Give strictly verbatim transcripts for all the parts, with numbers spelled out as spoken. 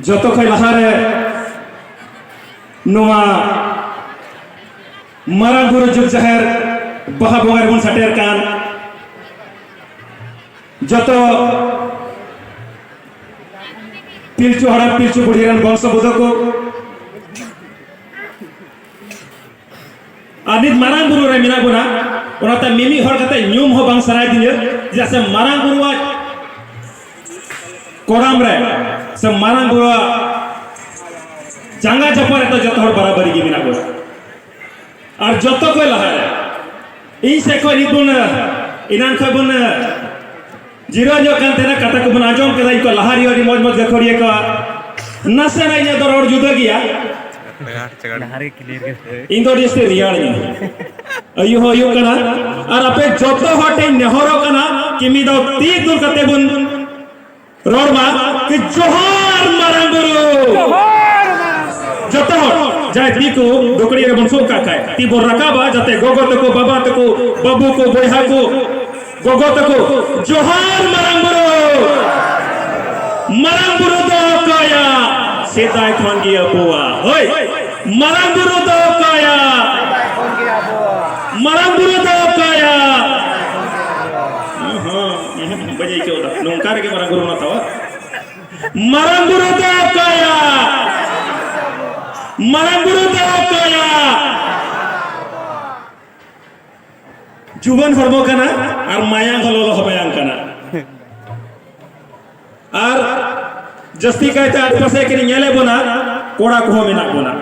ᱡᱚᱛᱚ ᱠᱷᱚᱱ ᱞᱟᱦᱟᱨᱮ ᱱᱚᱣᱟ ᱢᱟᱨᱟᱝ ᱵᱩᱨᱩ ᱡᱩᱜᱽ ᱡᱟᱦᱮᱨ ᱵᱟᱦᱟ ᱵᱚᱸᱜᱟ ᱨᱮᱵᱚᱱ ᱥᱮᱴᱮᱨ ᱠᱟᱱ ᱡᱚᱛᱚ ᱯᱤᱞᱪᱩ ᱦᱟᱲᱟᱢ ᱯᱤᱞᱪᱩ ᱵᱩᱲᱦᱤ ᱨᱮᱱ ᱵᱚᱝᱥᱚ ᱵᱩᱫᱷᱟᱹ ᱠᱚ, ᱟᱨ ᱱᱤᱛ ᱢᱟᱨᱟᱝ ᱵᱩᱨᱩ ᱨᱮ ᱢᱮᱱᱟᱜ ᱵᱚᱱᱟ, ᱚᱱᱟᱛᱮ ᱢᱤᱢᱤᱫ ᱦᱚᱲ ᱠᱟᱛᱮ ᱧᱩᱢ ᱦᱚᱸ ᱵᱟᱝ ᱥᱟᱱᱟᱭᱮᱫᱤᱧᱟ, ᱪᱮᱫᱟᱜ ᱥᱮ ᱢᱟᱨᱟᱝ ᱵᱩᱨᱩᱣᱟᱜ ᱠᱚᱲᱟᱢ ᱨᱮ ᱥᱮ ᱢᱟᱨᱟᱝ ᱵᱩᱨᱩᱣᱟᱜ ᱡᱟᱸᱜᱟ ᱡᱟᱯᱟᱜ ᱨᱮᱫᱚ ᱡᱚᱛᱚ ᱦᱚᱲ ᱵᱟᱨᱟᱵᱟᱨᱤ ᱜᱮ ᱢᱮᱱᱟᱜ ᱵᱚᱱᱟ᱾ ᱟᱨ ᱡᱚᱛᱚ ᱠᱷᱚᱱ ᱞᱟᱦᱟᱨᱮ ᱤᱧ ᱥᱮᱫ ᱠᱷᱚᱱ ᱱᱤᱛ ᱵᱚᱱ, ᱮᱱᱟᱱ ᱠᱷᱚᱱ ᱵᱚᱱ ᱡᱤᱨᱟᱹᱣ ᱧᱚᱜ ᱠᱟᱱ ᱛᱟᱦᱮᱱᱟ, ᱠᱟᱛᱷᱟ ᱠᱚᱵᱚᱱ ᱟᱸᱡᱚᱢ ᱠᱮᱫᱟ, ᱤᱧ ᱠᱚ ᱞᱟᱦᱟ ᱨᱮ ᱟᱹᱰᱤ ᱢᱚᱡᱽ ᱢᱚᱡᱽ ᱜᱟᱹᱠᱷᱩᱲᱤᱭᱟᱹ ᱠᱚᱣᱟᱜ᱾ ᱱᱟᱥᱮᱱᱟᱜ ᱤᱧᱟᱹᱜ ᱫᱚ ᱨᱚᱲ ᱡᱩᱫᱟᱹ ᱜᱮᱭᱟ᱾ ᱤᱧ ᱫᱚ ᱟᱹᱰᱤ ᱡᱟᱹᱥᱛᱤ ᱨᱮᱭᱟᱲ ᱤᱧ, ᱟᱹᱭᱩ ᱦᱚᱸ ᱟᱹᱭᱩᱜ ᱠᱟᱱᱟ᱾ ᱟᱨ ᱟᱯᱮ ᱡᱚᱛᱚ ᱦᱚᱲ ᱴᱷᱮᱱ ᱱᱮᱦᱚᱨᱚᱜ ᱠᱟᱱᱟ ᱠᱤ ᱢᱤᱫ ᱫᱷᱟᱣ ᱛᱤ ᱫᱩᱞ ᱠᱟᱛᱮ ᱵᱚᱱ ᱨᱚᱲ ᱢᱟ ᱠᱤ ᱡᱚᱦᱟᱨ ᱢᱟᱨᱟᱝ ᱵᱩᱨᱩ᱾ ᱡᱚᱛᱚ ᱦᱚᱲ ᱡᱟᱦᱟᱸᱭ ᱛᱤ ᱠᱚ ᱰᱩᱠᱲᱤ ᱨᱮᱵᱚᱱ ᱥᱩᱨ ᱠᱟᱜ ᱠᱷᱟᱡ, ᱛᱤ ᱵᱚᱱ ᱨᱟᱠᱟᱵᱟ, ᱡᱟᱛᱮ ᱜᱚᱜᱚ ᱛᱟᱠᱚ, ᱵᱟᱵᱟ ᱛᱟᱠᱚ, ᱵᱟᱹᱵᱩ ᱠᱚ, ᱵᱚᱭᱦᱟ ᱠᱚ, ᱜᱚᱜᱚ ᱛᱟᱠᱚ, ᱡᱚᱦᱟᱨ ᱢᱟᱨᱟᱝ ᱵᱩᱨᱩ᱾ ᱢᱟᱨᱟᱝ ᱵᱩᱨᱩ ᱫᱚ ᱚᱠᱚᱭᱟ? ᱥᱮᱫᱟᱭ ᱠᱷᱚᱱ ᱜᱮ ᱟᱵᱚᱣᱟᱜ᱾ ᱦᱳᱭ, ᱢᱟᱨᱟᱝ ᱵᱩᱨᱩ ᱫᱚ ᱚᱠᱚᱭᱟ? ᱢᱟᱨᱟᱝ ᱵᱩᱨᱩ ᱫᱚ ᱚᱠᱚᱭᱟ? ᱦᱚᱸ, ᱦᱚᱸ, ᱵᱟᱹᱧ ᱟᱹᱭᱠᱟᱹᱣ ᱫᱟ᱾ ᱱᱚᱝᱠᱟ ᱨᱮᱜᱮ ᱢᱟᱨᱟᱝ ᱵᱩᱨᱩ ᱢᱟ ᱛᱟᱣᱟ᱾ ᱢᱟᱨᱟᱝ ᱵᱩᱨᱩ ᱫᱚ ᱚᱠᱚᱭᱟ? ᱢᱟᱨᱟᱝ ᱵᱩᱨᱩ ᱫᱚ ᱚᱠᱚᱭᱟ? ᱡᱩᱣᱟᱹᱱ ᱦᱚᱲᱢᱚ ᱠᱟᱱᱟ ᱟᱨ ᱢᱟᱭᱟᱝ ᱦᱚᱸ ᱞᱚᱞᱚ ᱦᱚᱸ ᱢᱟᱭᱟᱝ ᱠᱟᱱᱟ᱾ ᱟᱨ ᱡᱟᱹᱥᱛᱤ ᱠᱟᱭᱛᱮ ᱟᱰᱮᱯᱟᱥᱮ ᱠᱤᱱ ᱧᱮᱞᱮᱫ ᱵᱚᱱᱟ, ᱠᱚᱲᱟ ᱠᱚᱦᱚᱸ ᱢᱮᱱᱟᱜ ᱵᱚᱱᱟ᱾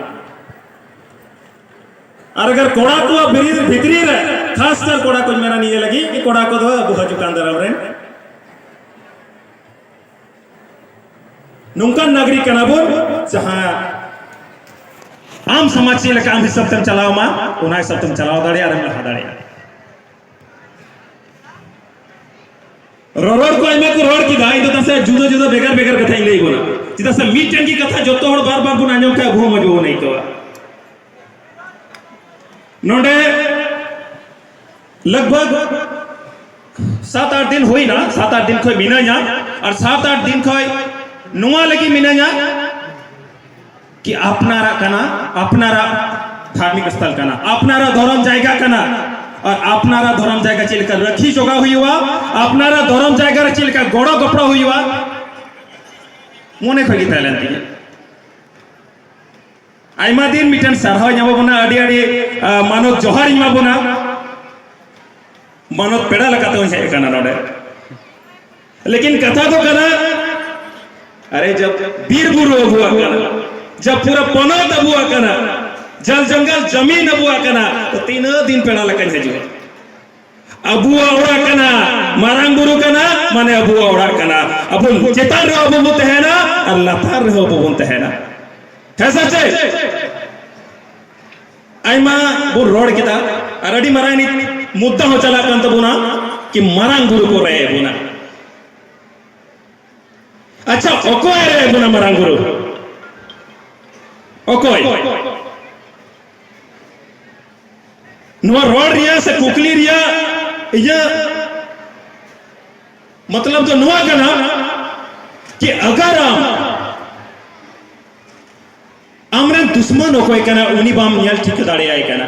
ᱟᱨ ᱟᱜᱟᱨ ᱠᱚᱲᱟ ᱠᱚᱣᱟᱜ ᱵᱷᱤᱛᱨᱤ, ᱵᱷᱤᱛᱨᱤ ᱨᱮ, ᱠᱷᱟᱥ ᱠᱟᱨ ᱠᱚᱲᱟ ᱠᱚᱧ ᱢᱮᱱᱟ ᱱᱤᱭᱟᱹ ᱞᱟᱹᱜᱤᱫ, ᱠᱚᱲᱟ ᱠᱚᱫᱚ ᱟᱵᱚ ᱦᱤᱡᱩᱜ ᱠᱟᱱ ᱫᱟᱨᱟᱢ ᱨᱮᱱ ᱱᱚᱝᱠᱟᱱ ᱱᱟᱜᱚᱨᱤᱠ ᱠᱟᱱᱟ ᱵᱚᱱ, ᱡᱟᱦᱟᱸ ᱟᱢ ᱥᱚᱢᱟᱡᱽ ᱪᱮᱫ ᱞᱮᱠᱟ ᱟᱢ ᱦᱤᱥᱟᱹᱵ ᱛᱮᱢ ᱪᱟᱞᱟᱣ ᱢᱟ, ᱚᱱᱟ ᱦᱤᱥᱟᱹᱵ ᱛᱮᱢ ᱪᱟᱞᱟᱣ ᱫᱟᱲᱮᱭᱟᱜᱼᱟ ᱟᱨᱮᱢ ᱞᱟᱦᱟ ᱫᱟᱲᱮᱭᱟᱜᱼᱟ᱾ ᱨᱚᱨᱚᱲ ᱠᱚ ᱟᱭᱢᱟ ᱠᱚ ᱨᱚᱲ ᱠᱮᱫᱟ, ᱤᱧ ᱫᱚ ᱛᱟᱥᱮ ᱡᱩᱫᱟᱹ ᱡᱩᱫᱟᱹ ᱵᱷᱮᱜᱟᱨ ᱵᱷᱮᱜᱟᱨ ᱠᱟᱛᱷᱟᱧ ᱞᱟᱹᱭ ᱵᱚᱱᱟ᱾ ᱪᱮᱫᱟᱜ ᱥᱮ ᱢᱤᱫᱴᱮᱱ ᱜᱮ ᱠᱟᱛᱷᱟ ᱡᱚᱛᱚ ᱦᱚᱲ ᱵᱟᱨ ᱵᱟᱨ ᱵᱚᱱ ᱟᱸᱡᱚᱢ ᱠᱷᱟᱡ ᱟᱵᱚ ᱦᱚᱸ ᱢᱚᱡᱽ ᱵᱟᱵᱚᱱ ᱟᱹᱭᱠᱟᱹᱣᱟ᱾ ᱱᱚᱰᱮ ᱞᱟᱜᱽ ᱵᱷᱟᱜᱽ ᱥᱟᱛ ᱟᱴ ᱫᱤᱱ ᱦᱩᱭᱱᱟ, ᱥᱟᱛ ᱟᱴ ᱫᱤᱱ ᱠᱷᱚᱡ ᱢᱤᱱᱟᱹᱧᱟ, ᱟᱨ ᱥᱟᱛ ᱟᱴ ᱫᱤᱱ ᱠᱷᱚᱡ ᱱᱚᱣᱟ ᱞᱟᱹᱜᱤᱫ ᱢᱤᱱᱟᱹᱧᱟ ᱠᱤ ᱟᱯᱱᱟᱨᱟᱜ ᱠᱟᱱᱟ, ᱟᱯᱱᱟᱨᱟᱜ ᱫᱷᱟᱨᱢᱤᱠ ᱥᱛᱷᱚᱞ ᱠᱟᱱᱟ, ᱟᱯᱱᱟᱨᱟᱜ ᱫᱷᱚᱨᱚᱢ ᱡᱟᱭᱜᱟ ᱠᱟᱱᱟ᱾ ᱟᱨ ᱟᱯᱱᱟᱨᱟᱜ ᱫᱷᱚᱨᱚᱢ ᱡᱟᱭᱜᱟ ᱪᱮᱫ ᱞᱮᱠᱟ ᱨᱟᱹᱠᱷᱤ ᱡᱚᱜᱟᱣ ᱦᱩᱭᱩᱜᱼᱟ, ᱟᱯᱱᱟᱨᱟᱜ ᱫᱷᱚᱨᱚᱢ ᱡᱟᱭᱜᱟ ᱨᱮ ᱪᱮᱫ ᱞᱮᱠᱟ ᱜᱚᱲᱚ ᱜᱚᱯᱲᱚ ᱦᱩᱭᱩᱜᱼᱟ, ᱢᱚᱱᱮ ᱠᱷᱚᱱ ᱜᱮ ᱛᱟᱦᱮᱸ ᱞᱮᱱ ᱛᱤᱧᱟᱹ᱾ ᱟᱭᱢᱟ ᱫᱤᱱ ᱢᱤᱫᱴᱮᱱ ᱥᱟᱨᱦᱟᱣ ᱧᱟᱢᱚᱜ ᱠᱟᱱᱟ, ᱟᱹᱰᱤ ᱟᱹᱰᱤ, ᱟ, ᱢᱟᱱᱚᱛ ᱡᱚᱦᱟᱨ ᱤᱧ ᱮᱢᱟ ᱵᱚᱱᱟ᱾ ᱢᱟᱱᱚᱛ ᱯᱮᱲᱟ ᱞᱮᱠᱟᱛᱮ ᱦᱚᱸᱧ ᱦᱮᱡ ᱟᱠᱟᱱᱟ ᱱᱚᱰᱮ᱾ ᱞᱮᱠᱤᱱ ᱠᱟᱛᱷᱟ ᱫᱚ ᱠᱟᱱᱟ, ᱟᱨᱮ ᱡᱟᱵ ᱵᱤᱨ ᱵᱩᱨᱩ ᱟᱵᱚᱣᱟᱜ ᱠᱟᱱᱟ, ᱡᱟᱵ ᱯᱩᱨᱟᱹ ᱯᱚᱱᱚᱛ ᱟᱵᱚᱣᱟᱜ ᱠᱟᱱᱟ, ᱡᱟᱞ ᱡᱚᱝᱜᱚᱞ ᱡᱟᱢᱤᱱ ᱟᱵᱚᱣᱟᱜ ᱠᱟᱱᱟ, ᱛᱚ ᱛᱤᱱᱟᱹᱜ ᱫᱤᱱ ᱯᱮᱲᱟ ᱞᱮᱠᱟᱧ ᱦᱤᱡᱩᱜᱼᱟ? ᱟᱵᱚᱣᱟᱜ ᱚᱲᱟᱜ ᱠᱟᱱᱟ, ᱢᱟᱨᱟᱝ ᱵᱩᱨᱩ ᱠᱟᱱᱟ, ᱢᱟᱱᱮ ᱟᱵᱚᱣᱟᱜ ᱚᱲᱟᱜ ᱠᱟᱱᱟ᱾ ᱟᱵᱚ ᱪᱮᱛᱟᱱ ᱨᱮᱦᱚᱸ ᱟᱵᱚ ᱵᱚᱱ ᱛᱟᱦᱮᱱᱟ ᱟᱨ ᱞᱟᱛᱟᱨ ᱨᱮᱦᱚᱸ ᱟᱵᱚ ᱵᱚᱱ ᱛᱟᱦᱮᱱᱟ᱾ ᱦᱮᱸ ᱥᱮ ᱪᱮᱫ? ᱟᱭᱢᱟ ᱵᱚᱱ ᱨᱚᱲ ᱠᱮᱫᱟ ᱟᱨ ᱟᱹᱰᱤ ᱢᱟᱨᱟᱝ ᱱᱤᱛ ᱢᱩᱫᱽᱫᱟ ᱦᱚᱸ ᱪᱟᱞᱟᱜ ᱠᱟᱱ ᱛᱟᱵᱚᱱᱟ ᱠᱤ ᱢᱟᱨᱟᱝ ᱵᱩᱨᱩ ᱠᱚ ᱨᱮᱡ ᱮᱫ ᱵᱚᱱᱟ᱾ ᱟᱪᱪᱷᱟ, ᱚᱠᱚᱭ ᱨᱮᱡ ᱮᱫ ᱵᱚᱱᱟ ᱢᱟᱨᱟᱝ ᱵᱩᱨᱩ? ᱚᱠᱚᱭ? ᱱᱚᱣᱟ ᱨᱚᱲ ᱨᱮᱭᱟᱜ ᱥᱮ ᱠᱩᱠᱞᱤ ᱨᱮᱭᱟᱜ ᱤᱧᱟᱹᱜ ᱢᱚᱛᱞᱚᱵ ᱫᱚ ᱱᱚᱣᱟ ᱠᱟᱱᱟ ᱠᱤ ᱟᱜᱟᱨ ᱟᱢ ᱟᱢᱨᱮᱱ ᱫᱩᱥᱢᱟᱱ ᱚᱠᱚᱭ ᱠᱟᱱᱟ ᱩᱱᱤ ᱵᱟᱢ ᱧᱮᱞ ᱴᱷᱤᱠᱟᱹ ᱫᱟᱲᱮᱭᱟᱭ ᱠᱟᱱᱟ,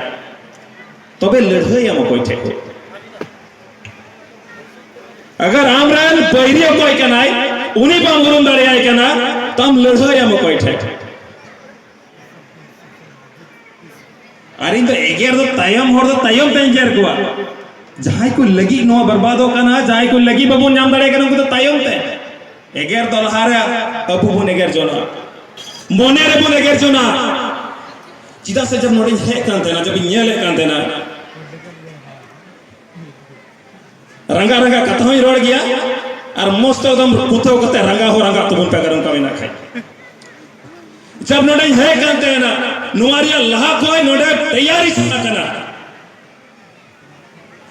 ᱛᱚᱵᱮ ᱞᱟᱹᱲᱦᱟᱹᱭᱟᱢ ᱚᱠᱚᱭ ᱴᱷᱮᱡ? ᱟᱜᱟᱨ ᱟᱢᱨᱮᱱ ᱵᱟᱹᱭᱨᱤ ᱚᱠᱚᱭ ᱠᱟᱱᱟᱭ ᱩᱱᱤ ᱵᱟᱢ ᱩᱨᱩᱢ ᱫᱟᱲᱮᱭᱟᱭ ᱠᱟᱱᱟ, ᱛᱟᱢ ᱞᱟᱹᱲᱦᱟᱹᱭᱟᱢ ᱚᱠᱚᱭ ᱴᱷᱮᱡ? ᱟᱨ ᱤᱧ ᱫᱚ ᱮᱜᱮᱨ ᱫᱚ ᱛᱟᱭᱚᱢ ᱦᱚᱲ ᱫᱚ ᱛᱟᱭᱚᱢ ᱛᱮᱧ ᱮᱜᱮᱨ ᱠᱚᱣᱟ᱾ ᱡᱟᱦᱟᱸᱭ ᱠᱚ ᱞᱟᱹᱜᱤᱫ ᱱᱚᱣᱟ ᱵᱚᱨᱵᱟᱫᱚᱜ ᱠᱟᱱᱟ, ᱡᱟᱦᱟᱸᱭ ᱠᱚ ᱞᱟᱹᱜᱤᱫ ᱵᱟᱵᱚᱱ ᱧᱟᱢ ᱫᱟᱲᱮᱭᱟᱜ ᱠᱟᱱᱟ, ᱩᱱᱠᱩ ᱫᱚ ᱛᱟᱭᱚᱢ ᱛᱮ᱾ ᱮᱜᱮᱨ ᱫᱚ ᱞᱟᱦᱟᱨᱮ ᱟᱵᱚ ᱵᱚᱱ ᱮᱜᱮᱨ ᱡᱚᱱᱟ, ᱢᱚᱱᱮ ᱨᱮᱵᱚᱱ ᱮᱜᱮᱨ ᱡᱚᱱᱟ᱾ ᱪᱮᱫᱟᱜ ᱥᱮ ᱡᱚᱵ ᱱᱚᱰᱮᱧ ᱦᱮᱡ ᱠᱟᱱ ᱛᱟᱦᱮᱱᱟ, ᱡᱚᱵ ᱤᱧ ᱧᱮᱞᱮᱫ ᱠᱟᱱ ᱛᱟᱦᱮᱱᱟ, ᱨᱟᱸᱜᱟ ᱨᱟᱸᱜᱟ ᱠᱟᱛᱷᱟ ᱦᱚᱸᱧ ᱨᱚᱲ ᱜᱮᱭᱟ, ᱟᱨ ᱢᱚᱡᱽ ᱛᱮ ᱮᱠᱫᱚᱢ ᱠᱩᱛᱷᱟᱹᱣ ᱠᱟᱛᱮ ᱨᱟᱸᱜᱟ ᱦᱚᱸ ᱨᱟᱸᱜᱟ ᱛᱟᱵᱚᱱ ᱯᱮ ᱟᱜᱟᱨ ᱚᱱᱠᱟ ᱢᱮᱱᱟᱜ ᱠᱷᱟᱡ᱾ ᱡᱚᱵ ᱱᱚᱰᱮᱧ ᱦᱮᱡ ᱠᱟᱱ ᱛᱟᱦᱮᱱᱟ, ᱱᱚᱣᱟ ᱨᱮᱭᱟᱜ ᱞᱟᱦᱟ ᱠᱷᱚᱡ ᱱᱚᱰᱮ ᱛᱮᱭᱟᱨᱤ ᱪᱟᱞᱟᱜ ᱠᱟᱱᱟ᱾